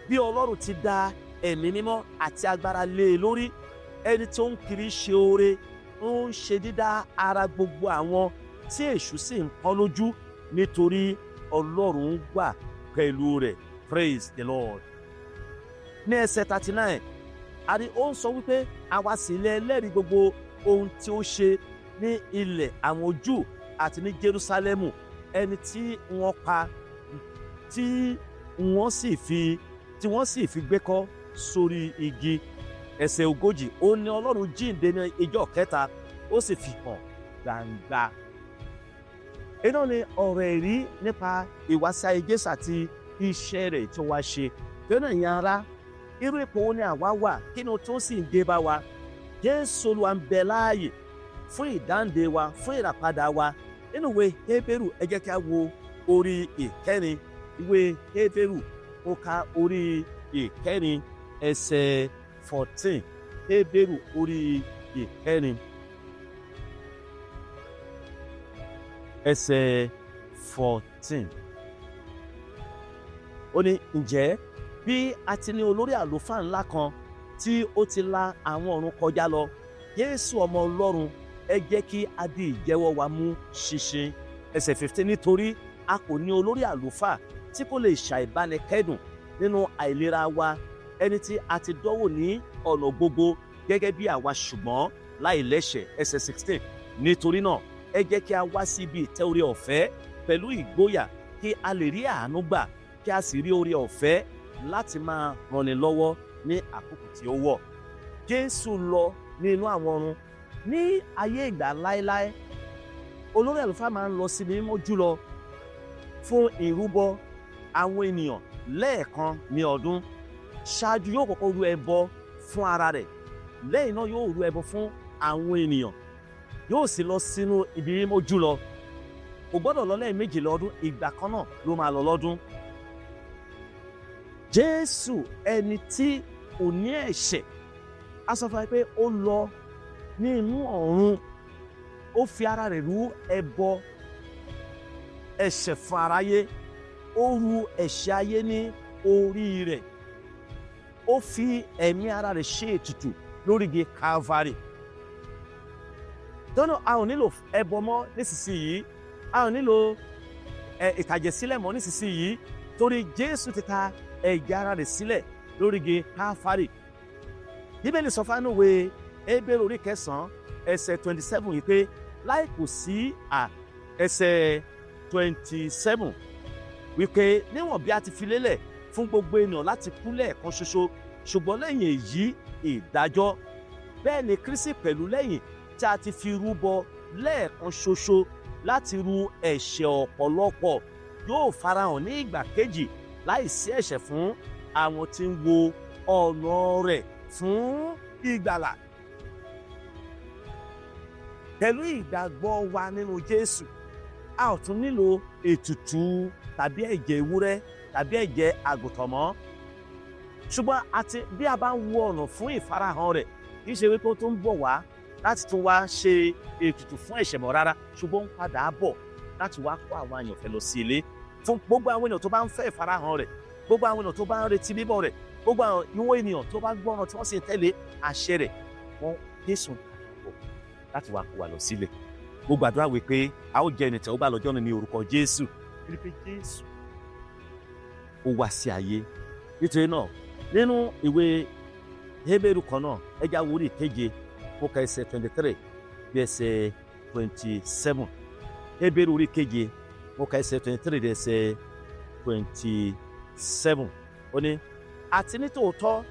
bí Ọlọ́run ti dá Ẹ̀mí Mímọ́ àti agbára lé e lórí, ẹni tó ń kiri ṣe oore, ó ń ṣe dídá ara gbogbo àwọn tí èṣù sì ń pọ́n lójú, nítorí Ọlọ́run wà pẹ̀lú rẹ̀." Praise the Lord. Ní ẹsẹ̀ 39, àrí ó ń sọ wípé, "Àwa sì lé ẹlẹ́rìí gbogbo ohun tí ó ṣe ní ilẹ̀ àwọn Júù àti ní Jerúsálẹ́mù, ẹni tí wọ́n pa, tí wọ́n sì fi gbé kọ́ sórí igi." Ẹsẹ̀ 40, ó ní, "Ọlọ́run jíǹde ní ijọ́ kẹta, ó sì fi hàn gbangba." Iná ni ọ̀rọ̀ ẹ̀rí nípa ìwásí ayé Jésù àti iṣẹ́ rẹ̀ tó wá ṣe. Torí náà, ìyẹn ara, irú ipò wo ni àwa wà? Kí ni tó sì ń dé bá wa? Jésù Olúwa ń bẹ láàyè fún ìdáǹdè wa, fún ìràpadà wa. Nínú ìwé Hébérù, ẹ jẹ́ kí a wo orí 4. Ìwé Hébérù, ó ka orí 4, ẹsẹ̀ 14. Hébérù orí 4, ẹsẹ̀ 14. Ó ní, "Ǹjẹ́ bí a ti ní olórí àlùfáà ńlá kan tí ó ti la àwọn ọ̀run kọjá lọ, Jésù ọmọ Ọlọ́run, ẹ jẹ́ kí a di ìjẹ́wọ́ wa mú ṣinṣin." Ẹsẹ̀ 15, "Nítorí a kò ní olórí àlùfáà tí kò lè ṣàìbánikẹ́dùn nínú àìlera wa, ẹni tí a ti dánwò ní ọ̀nà gbogbo gẹ́gẹ́ bí àwa, ṣùgbọ́n láì lẹ́ṣẹ̀." Ẹsẹ̀ 16, "Nítorí náà, ẹ jẹ́ kí a wá síbi ìtẹ́ oore ọ̀fẹ́ pẹ̀lú ìgboyà, kí a lè rí àánú gbà, kí a sì rí oore ọ̀fẹ́ láti máa ranni lọ́wọ́ ní àkókò tí ó wọ̀." Jésù lọ ní inú àwọn ọ̀run. Ní ayé ìgbà láéláé, olórí àlùfáà máa ń lọ síbi mímọ́ jùlọ fún ìrúbọ àwọn ènìyàn lẹ́ẹ̀kan ní ọdún. Ṣáájú, yóò kọ́kọ́ rú ẹbọ fún ara rẹ̀, lẹ́yìn náà yóò rú ẹbọ fún àwọn ènìyàn, yóò sì lọ sínú ibi mímọ́ jùlọ. Kò gbọ́dọ̀ lọ lẹ́ẹ̀mejì lọ́dún, ìgbà kan náà ló máa lọ lọ́dún. Jésù, ẹni tí kò ní ẹ̀ṣẹ̀, a sọ fún wa pé ó lọ ní inú ọ̀run, ó fi ara rẹ̀ rú ẹbọ ẹ̀ṣẹ̀ fún aráyé, ó ru ẹ̀ṣẹ̀ ayé ní orí rẹ̀, ó fi ẹ̀mí ara rẹ̀ ṣe ètùtù lórí igi Calvary. Tọ́nà, a ò nílò ẹbọ mọ́ nísinsìnyí, a ò nílò ìtàjẹ̀sílẹ̀ mọ́ nísinsìnyí, torí Jésù ti ta ẹ̀jẹ̀ ara rẹ̀ sílẹ̀ lórí igi Calvary. Bíbélì sọ fún ìwé Hébérù orí 9, ẹsẹ̀ 27 yìí pé láì kò sí à ẹsẹ̀ 27 wípé, "Níwọ̀n bí a ti fi lélẹ̀ fún gbogbo ènìyàn láti kú lẹ́ẹ̀kan ṣoṣo, ṣùgbọ́n lẹ́yìn èyí ìdájọ́, bẹ́ẹ̀ ni Kristi pẹ̀lú, lẹ́yìn tí a ti fi rúbọ lẹ́ẹ̀kan ṣoṣo láti ru ẹ̀ṣẹ̀ ọ̀pọ̀lọpọ̀, yóò farahàn ní ìgbà kejì láìsí ẹ̀ṣẹ̀ fún àwọn tí ń wo ọ̀nà rẹ̀ fún ìgbàlà." Pẹ̀lú ìgbàgbọ́ wa nínú Jésù, a ò tún nílò ètùtù tàbí ẹ̀jẹ̀ ewúrẹ́ tàbí ẹ̀jẹ̀ àgùntàn mọ́. Ṣùgbọ́n àti bí a bá ń wo ọ̀nà fún ìfarahàn rẹ̀, kì í ṣe wípé ó tún ń bọ̀ wá láti tún wá ṣe ètùtù fún ẹ̀ṣẹ̀ mọ́ rárá, ṣùgbọ́n ó ń padà bọ̀ láti wá kó àwọn àyànfẹ́ lọ sí ilé. Fún gbogbo àwọn ènìyàn tó bá ń fẹ́ ìfarahàn rẹ̀, gbogbo àwọn ènìyàn tó bá ń retí bíbọ̀ rẹ̀, gbogbo àwọn ìwọ̀n ènìyàn tó bá gbọ́ràn tí wọ́n sì ń tẹ̀lé àṣẹ rẹ̀, wọ́n Jésù ń padà bọ̀ láti wá kó wa lọ sílẹ̀. Mo gbàdúrà wípé a ó jẹ ẹni tẹ́wọ́gbà lọ́jọ́ náà ní orúkọ Jésù, nítorí pé Jésù ó wá sí ayé. Nítorí náà, nínú ìwé Hébérù kan náà, ẹ jẹ́ á wo orí ìkeje, kó ka ẹsẹ̀ 23 bí ẹsẹ̀ 27. Hébérù orí keje, mo ka ẹsẹ̀ 23 dé ẹsẹ̀ 27. Ó ní, "Àti nítòótọ́,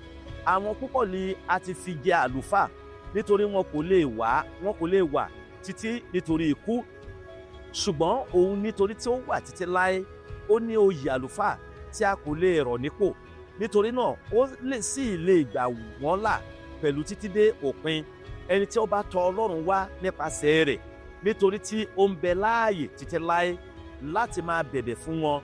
àwọn púpọ̀ ni a ti fi jẹ àlùfáà, nítorí wọn kò lè wà títí nítorí ikú. Ṣùgbọ́n òun, nítorí tí ó wà títí láé, ó ní oyè àlùfáà tí a kò lè rọ̀ nípò. Nítorí náà, ó lè sì lè gbà wọ́n là pẹ̀lú títí dé òpin ẹni tí ó bá tọ̀ Ọlọ́run wá nípasẹ̀ rẹ̀, nítorí tí ó ń bẹ láàyè títí láé láti máa bẹ̀bẹ̀ fún wọn.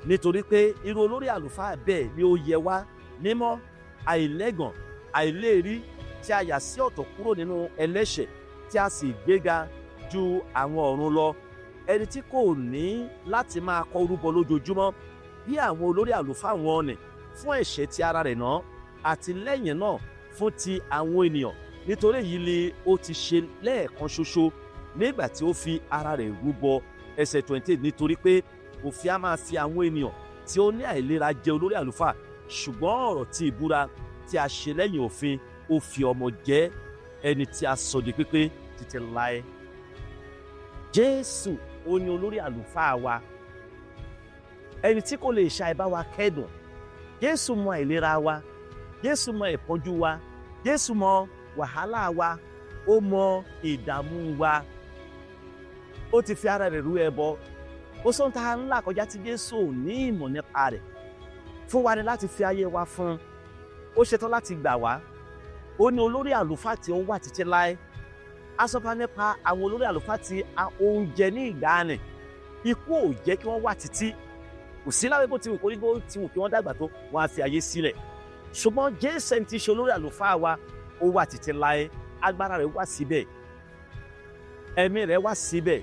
Nítorí pé irú olórí àlùfáà bẹ́ẹ̀ ni ó yẹ wá, mímọ́, àìlẹ́gàn, àìléèrí, tí a yà sí ọ̀tọ̀ kúrò nínú ẹlẹ́ṣẹ̀, tí a sì gbéga ju àwọn ọ̀run lọ, ẹni tí kò ní láti máa kọ́ rúbọ lójoojúmọ́ bí àwọn olórí àlùfáà wọn nì, fún ẹ̀ṣẹ̀ ti ara rẹ̀ náà, àti lẹ́yìn náà fún ti àwọn ènìyàn. Nítorí èyí ni ó ti ṣe lẹ́ẹ̀kan ṣoṣo nígbà tí ó fi ara rẹ̀ rúbọ." Ẹsẹ̀ 28: "Nítorí pé òfin a máa fi àwọn ènìyàn tí ó ní àìlera jẹ olórí àlùfáà, ṣùgbọ́n ọ̀rọ̀ tí ìbúra tí a ṣe lẹ́yìn òfin, ó fi ọmọ jẹ́ ẹni tí a sọ di pípé títí láé." Jésù, ó ní olórí àlùfáà wa, ẹni tí kò lè ṣàìbá wa kẹ́dùn. Jésù mọ àìlera wa, Jésù mọ ìpọ́njú wa, Jésù mọ wàhálà wa, ó mọ ìdààmú wa. Ó ti fi ara rẹ̀ rú ẹbọ. Ó sọ ta ńlá kọjá tí Jésù ò ní ìmọ̀ nípa rẹ̀ fún wa ni láti fi ayé wa fún un. Ó ṣetán láti gbà wá. Ó ní olórí àlùfáà tí ó wà títí láé. A sọ fún wa nípa àwọn olórí àlùfáà tí oúnjẹ ní ìgbàanì, ikú ò jẹ́ kí wọ́n wà títí. Kò sí lábẹ́ bó ti wù kó rí, bó ti wù kí wọ́n dàgbà tó, wọ́n á fi ayé sílẹ̀. Ṣùgbọ́n Jésù, ẹni tí í ṣe olórí àlùfáà wa, ó wà títí láé. Agbára rẹ̀ wà síbẹ̀, ẹ̀mí rẹ̀ wà síbẹ̀.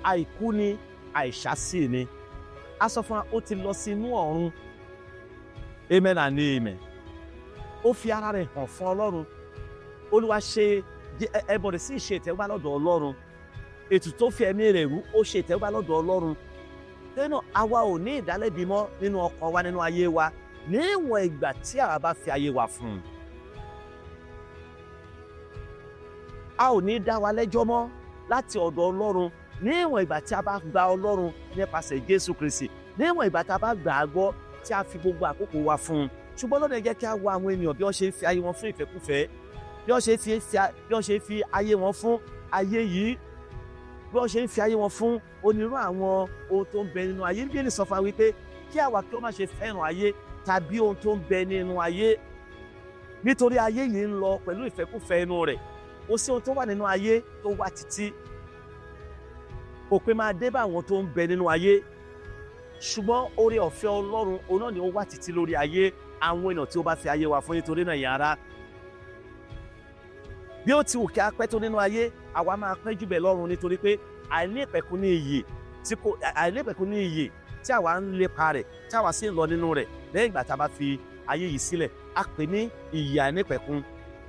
Àìkú ni, àìṣàsí ni. A sọ fún wa, ó ti lọ sí inú ọ̀run. Amen and amen. Ó fi ara rẹ̀ hàn fún Ọlọ́run. Olúwa ṣe ẹbọ rẹ̀ sì ṣe ìtẹ́wọ́gbà lọ́dọ̀ Ọlọ́run. Ètùtù tó fi ẹ̀mí rẹ̀ rú, ó ṣe ìtẹ́wọ́gbà lọ́dọ̀ Ọlọ́run. Nínú àwa ò ní ìdálẹ́bi mọ́ nínú ọkàn wa, nínú ayé wa, níwọ̀n ìgbà tí àwa bá fi ayé wa fún un. A ò ní dá wa lẹ́jọ́ mọ́ láti ọ̀dọ̀ Ọlọ́run níwọ̀n ìgbà tí a bá gba Ọlọ́run nípasẹ̀ Jésù Kristi, níwọ̀n ìgbà tí a bá gbà á gbọ́, tí a fi gbogbo àkókò wa fún un. Ṣùgbọ́n lọ́dọ̀, ẹ jẹ́ kí a wo àwọn ènìyàn bí wọ́n ṣe ń fi ayé wọn fún ìfẹ́kúfẹ̀ẹ́, bí wọ́n ṣe ń fi ayé wọn fún ayé yìí, bí wọ́n ṣe ń fi ayé wọn fún onírú àwọn ohun tó ń bẹ nínú ayé. Bíbélì sọ fún wa wípé kí àwa kí ó má ṣe fẹ́ràn ayé tàbí ohun tó ń bẹ nínú ayé, nítorí ayé yìí ń lọ pẹ̀lú ìfẹ́kúfẹ̀ẹ́ inú rẹ̀. Kò sí ohun tó wà nínú ayé tó wà títí. Òpin máa dé bá àwọn tó ń bẹ nínú ayé, ṣùgbọ́n oore ọ̀fẹ́ Ọlọ́run, òun náà ni ó wà títí lórí ayé àwọn èèyàn tí ó bá fi ayé wa fún. Nítorí náà, yàrá bí ó ti wù kí a pẹ́ tó nínú ayé, àwa máa pẹ́ jù bẹ́ẹ̀ lọ́run, nítorí pé àìnípẹ̀kun ní iyè tí àwa ń lépa rẹ̀, tí àwa sì ń lọ nínú rẹ̀ lẹ́yìn ìgbà tá a bá fi ayé yìí sílẹ̀. A pè ní ìyè àìnípẹ̀kun,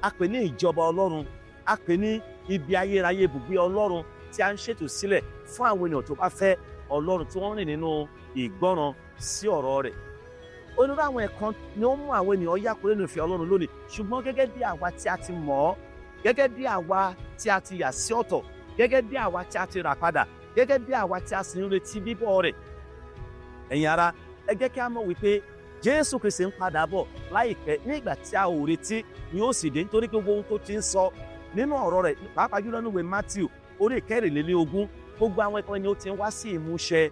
a pè ní ìjọba Ọlọ́run, a pè ní ibi ayérayé, ibùgbé Ọlọ́run tí a ń ṣètò sílẹ̀ fún àwọn ènìyàn tó bá fẹ́ Ọlọ́run, tí wọ́n rìn nínú ìgbọ́ràn sí ọ̀rọ̀ rẹ̀. Onírúurú àwọn ẹ̀kan ni ó mú àwọn ènìyàn yà kúrò nínú ìfẹ́ Ọlọ́run lónìí. Ṣùgbọ́n gẹ́gẹ́ bí àwa tí a ti mọ̀ ọ́, gẹ́gẹ́ bí àwa tí a ti yà sí ọ̀tọ̀, gẹ́gẹ́ bí àwa tí a ti rà padà, gẹ́gẹ́ bí àwa tí a sì ń retí bíbọ̀ rẹ̀, ẹ̀yin ará, ẹ jẹ́ kí a mọ̀ wípé Jésù Kristi ń padà bọ̀ láìpẹ́. Nígbà tí a ò retí ni ó sì dé, nítorí pé gbogbo ohun tó ti ń sọ nínú ọ̀rọ̀ rẹ̀, pàápàá jùlọ nínú ìwé Matthew orí 24, gbogbo àwọn ẹ̀kọ́ ni ó ti ń wá sí ìmúṣẹ.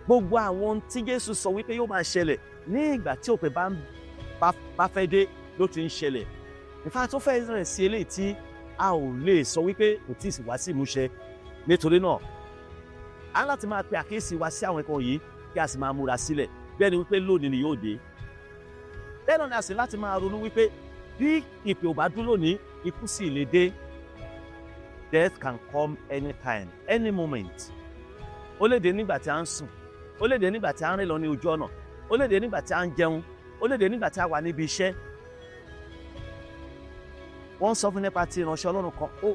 Gbogbo àwọn ohun tí Jésù sọ wípé yóò máa ṣẹlẹ̀ ní ìgbà tí òpin bá fẹ́ dé ló ti ń ṣẹlẹ̀. Ìfà tó fẹ́ rẹ̀ sí eléyìí tí a ò lè sọ wípé kò tí ì wá sí ìmúṣẹ. Nítorí náà, a ní láti máa pe àkíyèsí wa sí àwọn ẹ̀kọ́ yìí, kí a sì máa múra sílẹ̀ bẹ́ẹ̀ ni wípé lónìí ni yóò dé. Bẹ́ẹ̀ náà ni a sì láti máa ronú wípé bí ìpè ò bá dún lónìí, ikú sì lè dé. Death can come anytime, any moment. Ó lè dé nígbà tí a ń sùn, ó lè dé nígbà tí a ń rìn lọ ní ojú ọ̀nà, ó lè dé nígbà tí a ń jẹun, ó lè dé nígbà tí a wà níbi iṣẹ́. Wọ́n sọ fún nípa ti ìránṣẹ́ Ọlọ́run kan ó,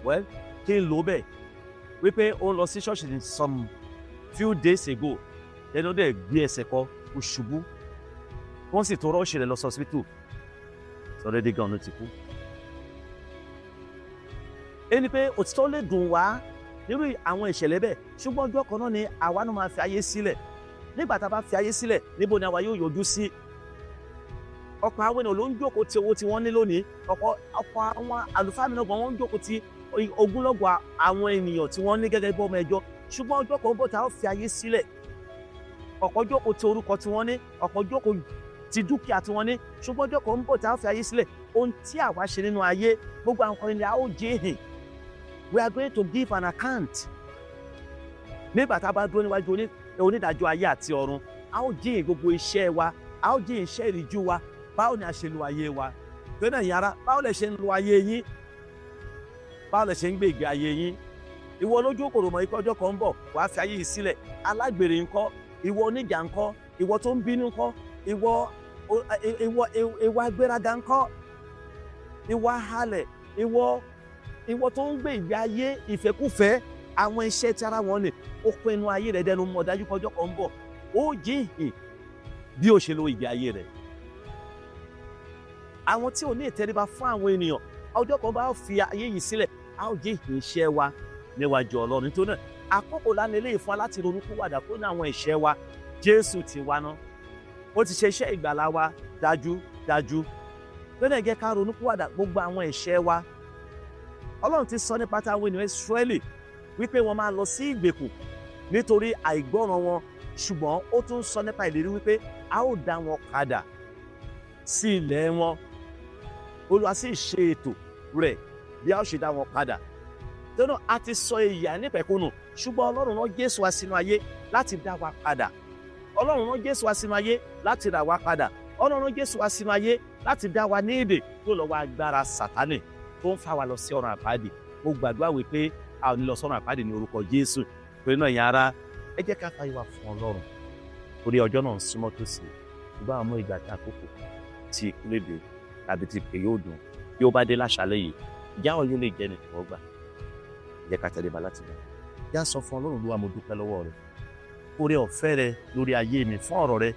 well, kí n lò ó bẹ́ẹ̀, wípé ó ń lọ sí ṣọ́ọ̀ṣì ní some few days ago, lẹ́nu ó dẹ̀ gbé ẹsẹ̀ kọ, ó ṣubú, wọ́n sì tó rush rẹ̀ lọ sí hospital. Already gan ló ti kú. Ẹni pé òtítọ́ lè dùn wá nírú àwọn ìṣẹ̀lẹ̀ bẹ́ẹ̀, ṣùgbọ́n ọjọ́ kan náà ni àwa náà máa fi ayé sílẹ̀. Nígbà tá a bá fi ayé sílẹ̀, níbo ni àwa yóò yọjú sí? Ọ̀pọ̀ àwọn ènìyàn ló ń jókòó ti owó tí wọ́n ní lónìí. Ọ̀pọ̀ àwọn àlùfáà mìíràn gan, wọ́n ń jókòó ti ogúnlọ́gọ̀ àwọn ènìyàn tí wọ́n ní gẹ́gẹ́ bí ọmọ ẹjọ́, ṣùgbọ́n ọjọ́ kan bọ̀ tá a ó fi ayé sílẹ̀. Ọ̀pọ̀ jókòó ti orúkọ tí wọ́n ní, ọ̀pọ̀ jókòó ti dúkìá tí wọ́n ní, ṣùgbọ́n ọjọ́ kan ń bọ̀ tá a ó fi ayé sílẹ̀. Ohun tí àwa ṣe nínú ayé, gbogbo àwọn kan ní a ó jẹ́ hìn. We are going to give an account nígbà tá a bá dúró níwájú onídàájọ́ ayé àti ọ̀run. A ó jẹ́ gbogbo iṣẹ́ wa, a ó jẹ́ iṣẹ́ ìríjú wa. Báwo ni a ṣe lo ayé wa? Tó náà yàrá, báwo lẹ ṣe ń lo ayé yín? Báwo lẹ ṣe ń gbé ìgbé ayé yín? Ìwọ lójú kòrò mọ̀ ikú ọjọ́ kan ń bọ̀, wàá fi ayé yìí sílẹ̀. Alágbèrè ńkọ́? Ìwọ oníjà ńkọ́? Ìwọ tó ń bínú ńkọ́? Ìwọ agbéraga ńkọ́? Ìwọ ahalẹ̀, ìwọ tó ń gbé ìgbé ayé ìfẹ́kúfẹ́, àwọn iṣẹ́ tí ara wọn ni ó pinnu ayé rẹ̀ dẹnu mọ̀ dájú pé ọjọ́ kan ń bọ̀, ó jíhìn bí ó ṣe lo ìgbé ayé rẹ̀. Àwọn tí ò ní ìtẹríba fún àwọn ènìyàn, ọjọ́ kan bá fi ayé yìí sílẹ̀, a ó jíhìn iṣẹ́ wa níwájú Ọlọ́run. Nítorí náà, àkókò lánàá eléyìí fún wa láti ronú pìwàdà kó ní àwọn ẹ̀ṣẹ̀ wa. Jésù ti wá ná, ó ti ṣe iṣẹ́ ìgbàlá wa dájú dájú lónìí. Ẹ jẹ́ ká ronú pìwàdà gbogbo àwọn ẹ̀ṣẹ̀ wa. Ọlọ́run ti sọ nípa táwọn ènìyàn Ísírẹ́lì wípé wọ́n máa lọ sí ìgbèkùn nítorí àìgbọ́ràn wọn, ṣùgbọ́n ó tún sọ nípa ìlérí wípé a ó dá wọn padà sí ilẹ̀ wọn. Olúwa sì ṣe ètò rẹ̀ bí a ó ṣe dá wọn padà. Tọ́nà a ti sọ ìyè àìnípẹ̀kun nù, ṣùgbọ́n Ọlọ́run rán Jésù wá sínú ayé láti dá wa padà. Ọlọ́run rán Jésù wá sínú ayé láti rà wá padà. Ọlọ́run rán Jésù wá sínú ayé láti dá wa ní ìdè tó lọ́wọ́ agbára Sátánì tó ń fà wá lọ sí ọ̀run àpáàdì. Mo gbàdúrà wípé a ò ní lọ sọ́run àpáàdì ní orúkọ Jésù. Torí náà, ìyẹn ara, ẹ jẹ́ ká fàyè wá fún Ọlọ́run, torí ọjọ́ náà ń súnmọ́ tòsí. Ṣùgbọ́n àwọn ìgbà tí àkókò tí ikú lè dé tàbí tí ìpè yóò dùn, bí ó bá dé láṣálẹ́ yìí, ìjáwọ́ yóò lè jẹ́ ní ìtẹ́wọ́gbà. Jẹ́ ká tẹríba láti gbà yá sọ fún Ọlọ́run. Olúwa, mo dúpẹ́ lọ́wọ́ rẹ, oore ọ̀fẹ́ rẹ lórí ayé mi, fún ọ̀rọ̀ rẹ.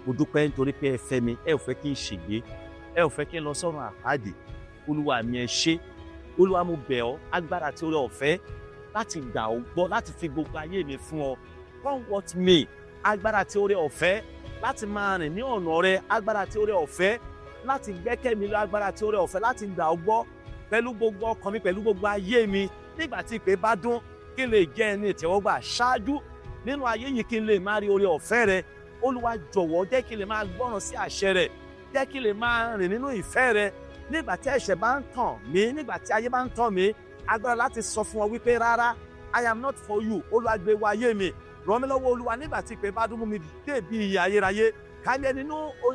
Mo dúpẹ́ nítorí pé ẹ fẹ́ mi, ẹ ò fẹ́ kí n ṣègbé, ẹ ò fẹ́ kí n lọ sọ́run àpáàdì. Olúwa mi, ẹ ṣé. Olúwa, mo bẹ̀ ọ́, agbára tí oore ọ̀fẹ́ láti gbà ọ́ gbọ́, láti fi gbogbo ayé mi fún ọ, come what may, agbára tí oore ọ̀fẹ́ láti máa rìn ní ọ̀nà rẹ, agbára tí oore ọ̀fẹ́ láti gbẹ́kẹ̀ mi lọ, agbára tí oore ọ̀fẹ́ láti gbà ọ́ gbọ́ pẹ̀lú gbogbo ọkàn mi, pẹ̀lú gbogbo ayé mi, nígbà tí ìpè bá dún, kí n lè jẹ́ ẹni ìtẹ́wọ́gbà ṣáájú nínú ayé yìí, kí n lè máa rí oore ọ̀fẹ́ rẹ. Olúwa, jọ̀wọ́, jẹ́ kí n lè máa gbọ́ràn sí àṣẹ rẹ, jẹ́ kí n lè máa rìn nínú ìfẹ́ rẹ. Nígbà tí ẹ̀ṣẹ̀ bá ń tàn mí, nígbà tí ayé bá ń tàn mí, agbára láti sọ fún ọ wípé rárá, I am not for you. Olúwa, gbé wọ ayé mi, ràn mí lọ́wọ́. Olúwa, nígbà tí ìpè bá dún, mú mi dé bí ìyè ayérayé, ká ní ẹni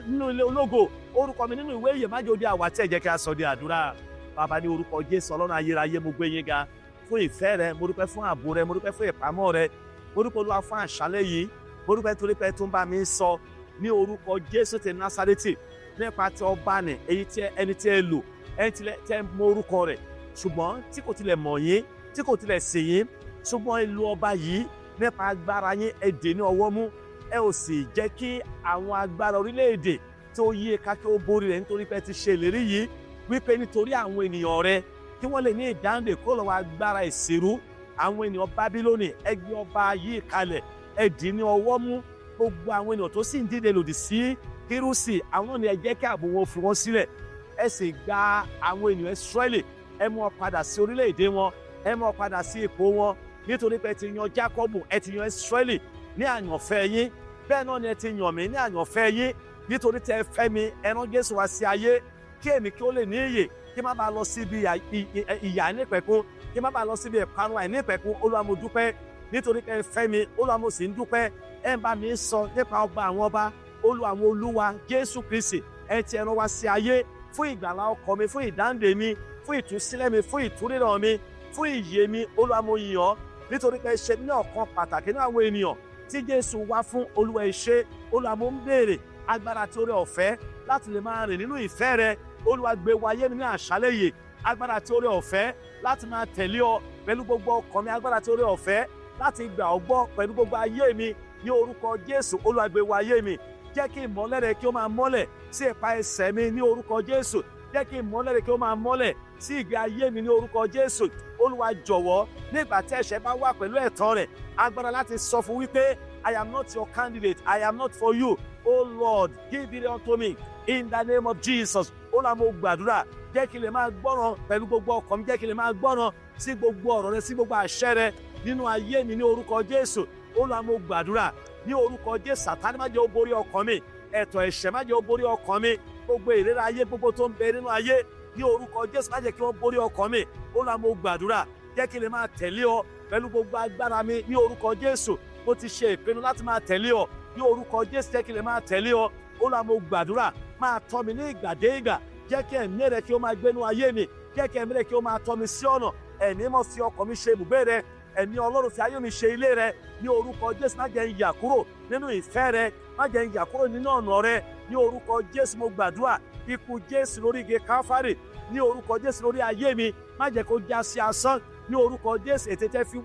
nínú ilé ológo, orúkọ mi nínú ìwé ìyè má jẹ́ ó di àwátì. Ẹ jẹ́ kí a sọ di àdúrà. Bàbá, ní orúkọ Jésù, Ọlọ́run ayérayé, mo gbé yín ga fún ìfẹ́ rẹ, mo dúpẹ́ fún ààbò rẹ, mo dúpẹ́ fún ìpamọ́ rẹ. Mo dúpẹ́, Olúwa, fún àṣálẹ́ yìí. Mo dúpẹ́ torí pé tó ń bá mi sọ ní orúkọ Jésù ti Násárẹ́tì nípa ti ọba nì, èyí tí ẹni tí ẹ lò, ẹni tí ẹ mọ orúkọ rẹ̀, ṣùgbọ́n tí kò tilẹ̀ mọ̀ yín, tí kò tilẹ̀ sìn yín, ṣùgbọ́n ìlú ọba yìí nípa agbára yín, ẹ dè ní ọwọ́ mú, ẹ ò sì jẹ́ kí àwọn agbára orílẹ̀-èdè tó yí ká kí ó borí rẹ̀, nítorí pé ẹ ti ṣe ìlérí yìí wípé nítorí àwọn ènìyàn rẹ, kí wọ́n lè ní ìdáǹdè kó lọ́wọ́ agbára ìṣèrú àwọn ènìyàn Bábílónì. Ẹ gbé ọba yìí kalẹ̀, ẹ dì ní ọwọ́ mú. Gbogbo àwọn ènìyàn tó sì ń dìde lòdì sí Kírúsì, àwọn ni ẹ jẹ́ kí ààbò wọn fi wọ́n sílẹ̀. Ẹ sì gba àwọn ènìyàn Ísírẹ́lì, ẹ mú wọn padà sí orílẹ̀-èdè wọn, ẹ mú wọn padà sí ipò wọn, nítorí pé ẹ ti yan Jákọ́bù, ẹ ti yan Ísírẹ́lì ní àyànfẹ́ yín. Bẹ́ẹ̀ náà ni ẹ ti yàn mí ní àyànfẹ́ yín, nítorí tẹ́ ẹ fẹ́ mi, ẹ rán Jésù wá sí ayé kí èmi kí ó lè ní ìyè, kí má bàa lọ síbi ìyà àìnípẹ̀kun, kí má bàa lọ síbi ìparun àìnípẹ̀kun. Olúwa, mo dúpẹ́ nítorí pé ẹ fẹ́ mi. Olúwa, mo sì ń dúpẹ́. Ẹ ń bá mi sọ nípa ọba àwọn ọba, Olúwa àwọn olúwa, Jésù Kristi, ẹ ti rán wá sí ayé fún ìgbàlá ọkàn mi, fún ìdáǹdè mi, fún ìtúsílẹ̀ mi, fún ìtúríran mi, fún ìyè mi. Olúwa, mo yìn ọ́ nítorí pé ẹ ṣe ní ọ̀kan pàtàkì ní àwọn ènìyàn tí Jésù wá fún. Olúwa, ẹ ṣé. Olúwa, mo ń béèrè agbára tí oore ọ̀fẹ́ láti lè máa rìn nínú ìfẹ́ rẹ. Olúwa, gbé wọ ayé mi ní àṣálẹ́ yìí, agbára àti oore ọ̀fẹ́ láti máa tẹ̀lé ọ pẹ̀lú gbogbo ọkàn mi, agbára àti oore ọ̀fẹ́ láti gbà ọ́ gbọ́ pẹ̀lú gbogbo ayé mi ní orúkọ Jésù. Olúwa, gbé wọ ayé mi. Jẹ́ kí ìmọ́lẹ̀ rẹ kí ó máa mọ́lẹ̀ sí ipa ẹsẹ̀ mi ní orúkọ Jésù. Jẹ́ kí ìmọ́lẹ̀ rẹ kí ó máa mọ́lẹ̀ sí ìgbé ayé mi ní orúkọ Jésù. Olúwa, jọ̀wọ́, nígbà tí ẹ̀ṣẹ̀ bá wà pẹ̀lú ẹ̀tàn rẹ̀, agbára láti sọ fún wípé, "I am not your candidate, I am not for you." Oh Lord, give it unto me in the name of Jesus. Olúwa, mo gbàdúrà, jẹ́ kí n lè máa gbọ́ràn pẹ̀lú gbogbo ọkàn mi, jẹ́ kí n lè máa gbọ́ràn sí gbogbo ọ̀rọ̀ rẹ, sí gbogbo àṣẹ rẹ nínú ayé mi ní orúkọ Jésù. Olúwa, mo gbàdúrà ní orúkọ Jésù. Sàtánì, má jẹ́ ó borí ọkàn mi. Ẹ̀tàn ẹ̀ṣẹ̀, má jẹ́ ó borí ọkàn mi. Gbogbo ìrora ayé gbogbo tó ń bẹ nínú ayé ní orúkọ Jésù, má jẹ́ kí wọ́n borí ọkàn mi. Olúwa, mo gbàdúrà, jẹ́ kí n lè máa tẹ̀lé ọ pẹ̀lú gbogbo agbára mi ní orúkọ Jésù. Mo ti ṣe ìpinnu láti máa tẹ̀lé ọ ní orúkọ Jésù. Jẹ́ kí n lè máa tẹ̀lé ọ. Olúwa, mo gbàdúrà, máa tọ́ mi ní ìgbà dé ìgbà. Jẹ́ kí ẹ̀mí rẹ kí ó máa gbénú ayé mi. Jẹ́ kí ẹ̀mí rẹ kí ó máa tọ́ mi sí ọ̀nà. Ẹ̀mí mọ́, fi ọkàn mi ṣe ibùgbé rẹ. Ẹ̀mí Ọlọ́run, fi ayé mi ṣe ilé rẹ ní orúkọ Jésù. Má jẹ́ n yà kúrò nínú ìfẹ́ rẹ, má jẹ́ n yà kúrò nínú ọ̀nà rẹ ní orúkọ Jésù. Mo gbàdúrà, ikú Jésù lórí igi Káfárì ní orúkọ Jésù lórí ayé mi, má jẹ́ kó já sí asán ní orúkọ Jésù.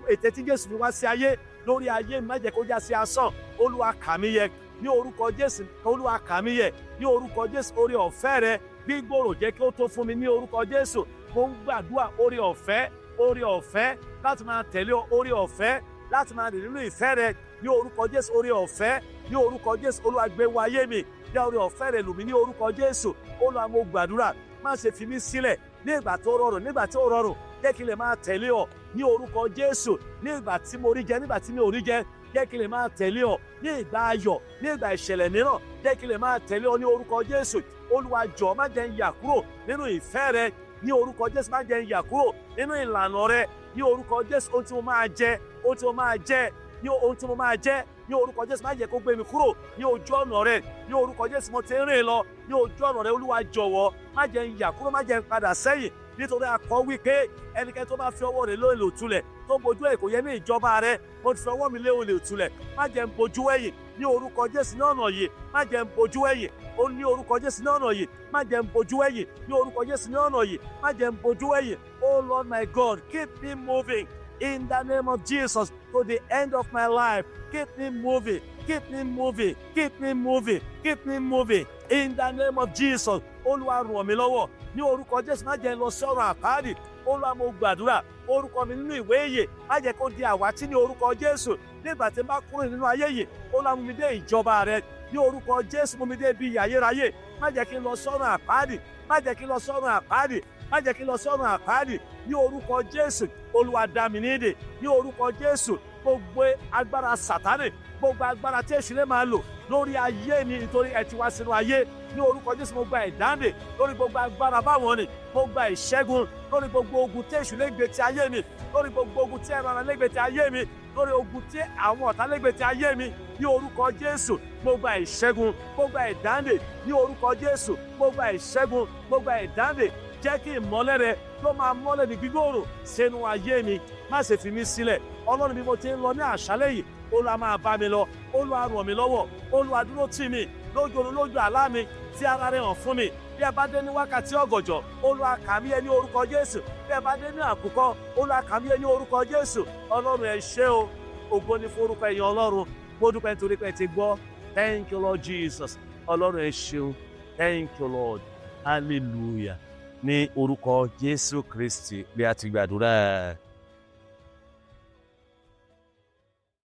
Ète tí Jésù fi wá sí ayé lórí ayé mi, má jẹ́ kó já sí asán. Olúwa, kà mí yẹ ní orúkọ Jésù. Olúwa, kà mí yẹ ní orúkọ Jésù. Oore ọ̀fẹ́ rẹ gbígbòrò, jẹ́ kí ó tó fún mi ní orúkọ Jésù. Mo ń gbàdúrà, oore ọ̀fẹ́, oore ọ̀fẹ́ láti máa tẹ̀lé, oore ọ̀fẹ́ láti máa rìn nínú ìfẹ́ rẹ ní orúkọ Jésù. Oore ọ̀fẹ́ ní orúkọ Jésù. Olúwa, gbé wọ ayé mi. Jẹ́ oore ọ̀fẹ́ rẹ lù mí ní orúkọ Jésù. Olúwa, mo gbàdúrà, má ṣe fi mí sílẹ̀ ní ìgbà tó rọrùn, nígbà tí ó rọrùn, jẹ́ kí n lè máa tẹ̀lé ọ ní orúkọ Jésù. Ní ìgbà tí mo rí jẹ, nígbà tí mi ò rí jẹ, jẹ́ kí n lè máa tẹ̀lé ọ. Ní ìgbà ayọ̀, ní ìgbà ìṣẹ̀lẹ̀ mìíràn, jẹ́ kí n lè máa tẹ̀lé ọ ní orúkọ Jésù. Olúwa, jọ̀ọ́, má jẹ́ n yà kúrò nínú ìfẹ́ rẹ ní orúkọ Jésù. Má jẹ́ n yà kúrò nínú ìlànà rẹ ní orúkọ Jésù. Ohun tí mo máa jẹ, ohun tí mo máa jẹ ní ohun tí mo máa jẹ ní orúkọ Jésù, má jẹ́ kó gbé mi kúrò ní ojú ọ̀nà rẹ ní orúkọ Jésù. Mo ti ń rìn lọ ní ojú ọ̀nà rẹ. Olúwa, jọ̀wọ́, má jẹ́ n yà kúrò, má jẹ́ n padà sẹ́yìn, nítorí a kọ wípé ẹnikẹ́ni tó bá fi ọwọ́ rẹ̀ lé ohun ìtúlẹ̀ tó bojú ẹ̀ kò yẹ ní ìjọba rẹ. Mo ti fi ọwọ́ mi lé ohun ìtúlẹ̀, má jẹ́ n bojú ẹ̀yìn ní orúkọ Jésù ní ọ̀nà yìí. Má jẹ́ n bojú ẹ̀yìn ó ní orúkọ Jésù ní ọ̀nà yìí. Má jẹ́ n bojú ẹ̀yìn ní orúkọ Jésù ní ọ̀nà yìí. Má jẹ́ n bojú ẹ̀yìn. Oh Lord my God, keep me moving in the name of Jesus to the end of my life. Keep me moving, keep me moving, keep me moving, keep me moving in the name of Jesus. Olúwa, ràn mí lọ́wọ́ ní orúkọ Jésù. Má jẹ́ n lọ sí ọ̀run àpáàdì. Olúwa, mo gbàdúrà, orúkọ mi nínú ìwé ìyè, má jẹ́ kó di àwátì ní orúkọ Jésù nígbà tí n bá kúrò nínú ayé yìí. Olúwa, mú mi dé ìjọba rẹ ní orúkọ Jésù. Mú mi dé ibi ayérayé. Má jẹ́ kí n lọ sọ́run àpáàdì. Má jẹ́ kí n lọ sọ́run àpáàdì. Má jẹ́ kí n lọ sọ́run àpáàdì ní orúkọ Jésù. Olúwa, dá mi nídè ní orúkọ Jésù. Gbogbo agbára Sàtánì, gbogbo agbára tí èṣù lè máa lò lórí ayé mi, nítorí ẹ ti wá sínú ayé ní orúkọ Jésù, mo gba ìdáǹdè lórí gbogbo agbára báwọn ni. Mo gba ìṣẹ́gun lórí gbogbo ogun tí èṣù lè gbé ti ayé mi, lórí gbogbo ogun tí ẹran ara lè gbé ti ayé mi, lórí ogun tí àwọn ọ̀tá lè gbé ti ayé mi ní orúkọ Jésù. Mo gba ìṣẹ́gun, mo gba ìdáǹdè ní orúkọ Jésù. Mo gba ìṣẹ́gun, mo gba ìdáǹdè. Jẹ́ kí ìmọ́lẹ̀ rẹ ló máa mọ́lẹ̀ ní gbígbòòrò sínú ayé mi. Má ṣe fi mí sílẹ̀, Ọlọ́run. Bí mo ti ń lọ ní àṣálẹ́ yìí, Olúwa, máa bá mi lọ. Olúwa, ràn mí lọ́wọ́. Olúwa, dúró tì mí lójú oorun, lójú àlá mi, tí ara rẹ̀ hàn fún mi. Bí ẹ bá dé ní wákàtí ọ̀gànjọ́, Olúwa, kà mí yẹ ní orúkọ Jésù. Bí ẹ bá dé ní àkùkọ, Olúwa, kà mí yẹ ní orúkọ Jésù. Ọlọ́run, ẹ ṣé o. Ògo ni fún orúkọ ẹ̀yin Ọlọ́run. Mo dúpẹ́ nítorí pé ẹ ti gbọ́. Thank you, Lord Jesus. Ọlọ́run, ẹ ṣeun. Thank you, Lord. Hallelujah. Ní orúkọ Jésù Kristi bí a ti gbàdúrà.